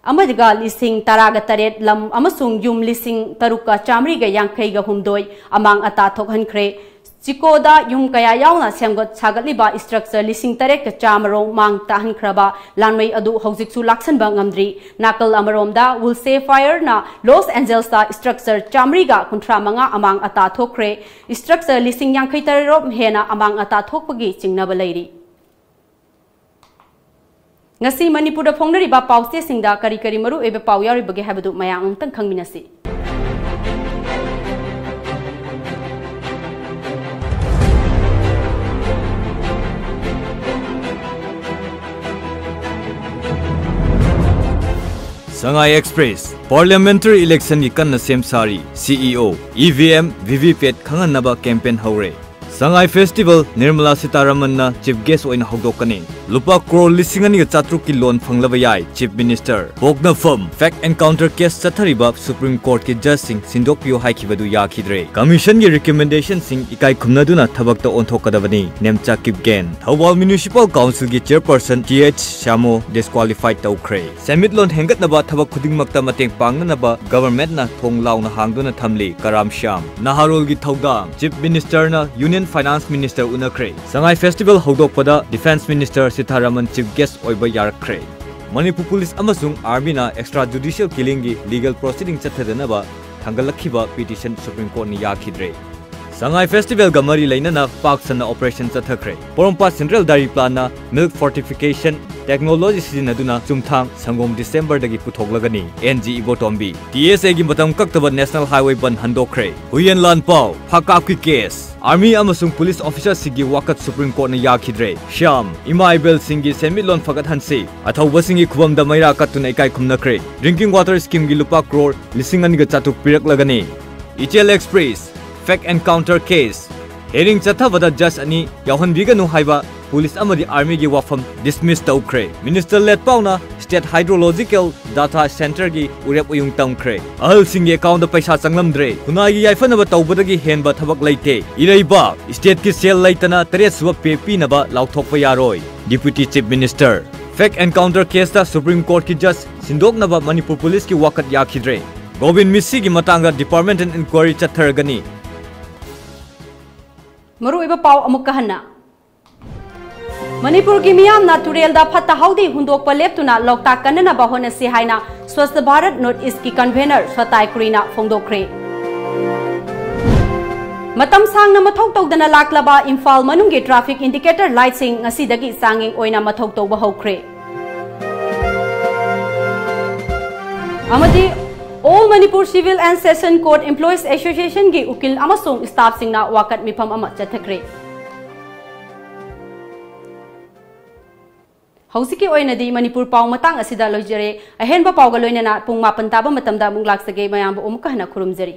ꯑꯃꯒ ꯂꯤꯁꯤꯡ ꯇꯔꯥꯒ ꯇꯔꯦꯠ ꯂꯝ ꯑꯃꯁꯨꯡ ꯌꯨꯝ ꯂꯤꯁꯤꯡ ꯇꯔꯨꯛꯀ ꯆꯥꯃꯔꯤꯒ ꯌꯥꯡꯈꯩꯒ ꯍꯨꯝꯗꯣꯏ ꯑꯃꯥꯡ ꯑꯇꯥ ꯊꯣꯛꯍꯟꯈ꯭ꯔꯦ꯫ ꯆꯤꯀꯣꯗ ꯌꯨꯝ ꯀꯌꯥ ꯌꯥꯎꯅ ꯁꯦꯝꯒꯠ ꯁꯥꯒꯠꯂꯤꯕ structure ꯂꯤꯁꯤꯡ ꯇꯔꯦꯠꯀ ꯆꯥꯃꯔꯣꯝ ꯃꯥꯡ ꯇꯥꯍꯟꯈ꯭ꯔꯕ ꯂꯥꯟꯃꯩ ꯑꯗꯨ ꯍꯧꯖꯤꯛꯁꯨ ꯂꯥꯛꯁꯟꯕ ꯉꯝꯗ꯭ꯔꯤ꯫ ꯅꯥꯀꯜ ꯑꯃꯔꯣꯝꯗ, Woolsey fireꯅ Los Angelesꯇ structure ꯆꯥꯃꯔꯤꯒ ꯀꯨꯟꯊ꯭ꯔꯥ ꯃꯉꯥ ꯑꯃꯥꯡ ꯑꯇꯥ ꯊꯣꯛꯈ꯭ꯔꯦ꯫ Structure ꯂꯤꯁꯤꯡ ꯌꯥꯡꯈꯩ ꯇꯔꯦꯠꯔꯣꯝ ꯍꯦꯟꯅ ꯑꯃꯥꯡ ꯑꯇꯥ ꯊꯣꯛꯄꯒꯤ ꯆꯤꯡꯅꯕ ꯂꯩꯔꯤ꯫ ꯉꯁꯤ ꯃꯅꯤꯄꯨꯔꯗ ꯐꯣꯡꯅꯔꯤꯕ ꯄꯥꯎꯆꯦꯁꯤꯡꯗ ꯀꯔꯤ ꯀꯔꯤ ꯃꯔꯨꯑꯣꯏꯕ ꯄꯥꯎ ꯌꯥꯎꯔꯤꯕꯒꯦ ꯍꯥꯏꯕꯗꯨ ꯃꯌꯥꯝ ꯑꯃꯨꯛꯇꯪ ꯈꯪꯃꯤꯟꯅꯁꯤ꯫ Sangai Express, Parliamentary Electionꯒꯤ ꯀꯟꯅ ꯁꯦꯝ ꯁꯥꯔꯤ꯫ CEO, EVM, VVPAT ꯈꯪꯍꯟꯅꯕ campaign ꯍꯧꯔꯦ꯫ Sangai Festival Nirmala Sitharamanꯅ Chief Guest ꯑꯣꯏꯅ ꯍꯧꯗꯣꯛꯀꯅꯤ꯫ ꯂꯨꯄꯥ ꯀ꯭ꯔꯣꯔ ꯂꯤꯁꯤꯡ ꯑꯅꯤꯒ ꯆꯥꯇ꯭ꯔꯨꯛꯀꯤ loan ꯐꯪꯂꯕ ꯌꯥꯏ꯫ Chief Minister ꯄꯣꯛꯅꯐꯝ, fake encounter case ꯆꯠꯊꯔꯤꯕ Supreme Courtꯀꯤ judgeꯁꯤꯡ ꯁꯤꯟꯗꯣꯛꯄꯤꯌꯨ ꯍꯥꯏꯈꯤꯕꯗꯨ ꯌꯥꯈꯤꯗ꯭ꯔꯦ꯫ Commissionꯒꯤ recommendationꯁꯤꯡ ꯏꯀꯥꯏ ꯈꯨꯝꯅꯗꯨꯅ ꯊꯕꯛꯇ ꯑꯣꯟꯊꯣꯛꯀꯗꯕꯅꯤ꯫ Nemcha Kipgen, Thoubal Municipal Councilꯒꯤ Chairperson Th Shyamo disqualified ꯇꯧꯈ꯭ꯔꯦ꯫ ꯁꯦꯟꯃꯤꯠꯂꯣꯟ ꯍꯦꯟꯒꯠꯅꯕ ꯊꯕꯛ ꯈꯨꯗꯤꯡꯃꯛꯇ ꯃꯇꯦꯡ ꯄꯥꯡꯅꯅꯕ governmentꯅ ꯊꯣꯡ ꯂꯥꯎꯅ ꯍꯥꯡꯗꯨꯅ ꯊꯝꯂꯤ꯫ ꯀꯔꯥꯝ ꯁ꯭ꯌꯥꯝ, ꯅꯍꯥꯔꯣꯜꯒꯤ ꯊꯧꯗꯥꯡ꯫ Chief Ministerꯅ Union Finance Minister ꯎꯅꯈ꯭ꯔꯦ꯫ Sangai Festival ꯍꯧꯗꯣꯛꯄꯗ Defence Minister Sitharaman Chief Guest ꯑꯣꯏꯕ ꯌꯥꯔꯛꯈ꯭ꯔꯦ꯫ ꯃꯅꯤꯄꯨꯔ Police ꯑꯃꯁꯨꯡ Armyꯅ extra judicial killingꯒꯤ legal proceeding ꯆꯠꯊꯗꯅꯕ ꯊꯥꯡꯒꯠꯂꯛꯈꯤꯕ petition Supreme Courtꯅ ꯌꯥꯈꯤꯗ꯭ꯔꯦ꯫ ꯁꯉꯥꯏ ꯐꯦꯁꯇꯤꯚꯦꯜꯒ ꯃꯔꯤ ꯂꯩꯅꯅ ꯄꯥꯛ ꯁꯟꯅ ꯑꯣꯄꯔꯦꯁꯟ ꯆꯠꯊꯈ꯭ꯔꯦ꯫ ꯄꯣꯔꯣꯝꯄꯥꯠ ꯁꯦꯟꯇ꯭ꯔꯦꯜ ꯗꯥꯏꯔꯤ ꯄ꯭ꯂꯥꯟꯅ ꯃꯤꯜꯛ ꯐꯣꯔꯇꯤꯐꯤꯀꯦꯁꯟ ꯇꯦꯛꯅꯣꯂꯣꯖꯤ ꯁꯤꯖꯤꯟꯅꯗꯨꯅ ꯆꯨꯝꯊꯥꯡ ꯁꯪꯒꯣꯝ ꯗꯤꯁꯦꯝꯕꯔꯗꯒꯤ ꯄꯨꯊꯣꯛꯂꯒꯅꯤ꯫ N G Ibotombi. T S ꯑꯦꯒꯤ ꯃꯇꯝ ꯀꯛꯇꯕ ꯅꯦꯁꯅꯦꯜ ꯍꯥꯏꯋꯦ ꯕꯟ ꯍꯟꯗꯣꯛꯈ꯭ꯔꯦ꯫ ꯍꯨꯌꯦꯟ ꯂꯥꯟꯄꯥꯎ, ꯐꯥꯀꯥꯞꯀꯤ ꯀꯦꯁ, ꯑꯥꯔꯃꯤ ꯑꯃꯁꯨꯡ ꯄꯨꯂꯤꯁ ꯑꯣꯐꯤꯁꯔꯁꯤꯡꯒꯤ ꯋꯥꯀꯠ ꯁꯨꯄ꯭ꯔꯤꯝ ꯀꯣꯔꯠꯅ ꯌꯥꯈꯤꯗ꯭ꯔꯦ꯫ ꯁ꯭ꯌꯥꯝ, ꯏꯃꯥ ꯏꯕꯦꯜꯁꯤꯡꯒꯤ ꯁꯦꯟꯃꯤꯠꯂꯣꯟ ꯐꯒꯠꯍꯟꯁꯤ꯫ ꯑꯊꯧꯕꯁꯤꯡꯒꯤ ꯈꯨꯕꯝꯗ ꯃꯩꯔꯥ ꯀꯠꯇꯨꯅ ꯏꯀꯥꯏ ꯈꯨꯝꯅꯈ꯭ꯔꯦ꯫ ꯗ꯭ꯔꯤꯡꯀꯤꯡ ꯋꯥꯇꯔ ꯁ꯭ꯀꯤꯝꯒꯤ ꯂꯨꯄꯥ ꯀ꯭ꯔꯣꯔ ꯂꯤꯁꯤꯡ ꯑꯅꯤꯒ ꯆꯥꯇ꯭ꯔꯨꯛ ꯄꯤꯔꯛꯂꯒꯅꯤ꯫ ꯏꯆꯦꯜ ꯑꯦꯛꯁꯄ꯭ꯔꯦꯁ, ꯐꯦꯛ ꯑꯦꯟꯀꯥꯎꯟꯇꯔ ꯀꯦꯁ꯫ ꯍꯤꯌꯔꯤꯡ ꯆꯠꯊꯕꯗ ꯖꯖ ꯑꯅꯤ ꯌꯥꯎꯍꯟꯕꯤꯒꯅꯨ ꯍꯥꯏꯕ ꯄꯨꯂꯤꯁ ꯑꯃꯗꯤ ꯑꯥꯔꯃꯤꯒꯤ ꯋꯥꯐꯝ ꯗꯤꯁꯃꯤꯁ ꯇꯧꯈ꯭ꯔꯦ꯫ ꯃꯤꯅꯤꯁꯇꯔ ꯂꯦꯠꯄꯥꯎꯅ ꯁ꯭ꯇꯦꯠ ꯍꯥꯏꯗ꯭ꯔꯣꯂꯣꯖꯤꯀꯦꯜ ꯗꯥꯇꯥ ꯁꯦꯟꯇꯔꯒꯤ ꯎꯔꯦꯞ ꯎꯌꯨꯡ ꯇꯝꯈ꯭ꯔꯦ꯫ ꯑꯍꯜꯁꯤꯡꯒꯤ ꯑꯦꯀꯥꯎꯟꯗ ꯄꯩꯁꯥ ꯆꯪꯂꯝꯗ꯭ꯔꯦ꯫ ꯈꯨꯟꯅꯥꯏꯒꯤ ꯌꯥꯏꯐꯅꯕ ꯇꯧꯕꯗꯒꯤ ꯍꯦꯟꯕ ꯊꯕꯛ ꯂꯩꯇꯦ꯫ ꯏꯔꯩꯕꯥꯛ, ꯁ꯭ꯇꯦꯠꯀꯤ ꯁꯦꯜ ꯂꯩꯇꯅ ꯇꯔꯦꯠ ꯁꯨꯕ ꯄꯦ ꯄꯤꯅꯕ ꯂꯥꯎꯊꯣꯛꯄ ꯌꯥꯔꯣꯏ꯫ Deputy chief minister. Fake encounter ꯀꯦꯁꯇ ꯁꯨꯄ꯭ꯔꯤꯝ ꯀꯣꯔꯠꯀꯤ ꯖꯖ ꯁꯤꯟꯗꯣꯛꯅꯕ ꯃꯅꯤꯄꯨꯔ ꯄꯨꯂꯤꯁꯀꯤ ꯋꯥꯀꯠ ꯌꯥꯈꯤꯗ꯭ꯔꯦ꯫ ꯒꯣꯕꯤꯟ ꯃꯤꯁꯤꯒꯤ ꯃꯇꯥꯡꯗ ꯗꯤꯄꯥꯔꯠꯃꯦꯟꯇꯦꯜ ꯏꯟꯀ꯭ꯋꯥꯏꯔꯤ ꯆꯠꯊꯔꯒꯅꯤ꯫ ꯃꯔꯨꯑꯣꯏꯕ ꯄꯥꯎ ꯑꯃꯨꯛꯀ ꯍꯟꯅ꯫ ꯃꯅꯤꯄꯨꯔꯒꯤ ꯃꯤꯌꯥꯝꯅ ꯇꯨꯔꯦꯜꯗ ꯐꯠꯇ ꯍꯥꯎꯗꯤ ꯍꯨꯟꯗꯣꯛꯄ ꯂꯦꯞꯇꯨꯅ ꯂꯣꯛꯇꯥꯛ ꯀꯟꯅꯅꯕ ꯍꯣꯠꯅꯁꯤ ꯍꯥꯏꯅ ꯁ꯭ꯋꯁꯊ ꯚꯥꯔꯠ ꯅꯣꯔꯠ ꯏꯁ꯭ꯠꯀꯤ ꯀꯟꯚꯦꯅꯔ ꯁꯣꯇꯥꯏ ꯀꯨꯔꯤꯅ ꯐꯣꯡꯗꯣꯛꯈ꯭ꯔꯦ꯫ ꯃꯇꯝ ꯁꯥꯡꯅ ꯃꯊꯧ ꯇꯧꯗꯅ ꯂꯥꯛꯂꯕ ꯏꯝꯐꯥꯜ ꯃꯅꯨꯡꯒꯤ ꯇ꯭ꯔꯥꯐꯤꯛ ꯏꯟꯗꯤꯀꯦꯇꯔ ꯂꯥꯏꯠꯁꯤꯡ ꯉꯁꯤꯗꯒꯤ ꯆꯥꯡꯌꯦꯡ ꯑꯣꯏꯅ ꯃꯊꯧ ꯇꯧꯕ ꯍꯧꯈ꯭ꯔꯦ꯫ ꯑꯃꯗꯤ All Manipur Civil and Session Court Employees Associationꯒꯤ ꯎꯀꯤꯜ ꯑꯃꯁꯨꯡ ꯁ꯭ꯇꯥꯐꯁꯤꯡꯅ ꯋꯥꯀꯠ ꯃꯤꯐꯝ ꯑꯃ ꯆꯠꯊꯈ꯭ꯔꯦ꯫ ꯍꯧꯖꯤꯛꯀꯤ ꯑꯣꯏꯅꯗꯤ ꯃꯅꯤꯄꯨꯔ ꯄꯥꯎ ꯃꯇꯥꯡ ꯑꯁꯤꯗ ꯂꯣꯏꯖꯔꯦ꯫ ꯑꯍꯦꯟꯕ ꯄꯥꯎꯒ ꯂꯣꯏꯅꯅ ꯄꯨꯡ ꯃꯥꯄꯟ ꯇꯥꯕ ꯃꯇꯝꯗ ꯑꯃꯨꯛ ꯂꯥꯛꯆꯒꯦ꯫ ꯃꯌꯥꯝꯕꯨ ꯑꯃꯨꯛꯀ ꯍꯟꯅ ꯈꯨꯔꯨꯝꯖꯔꯤ꯫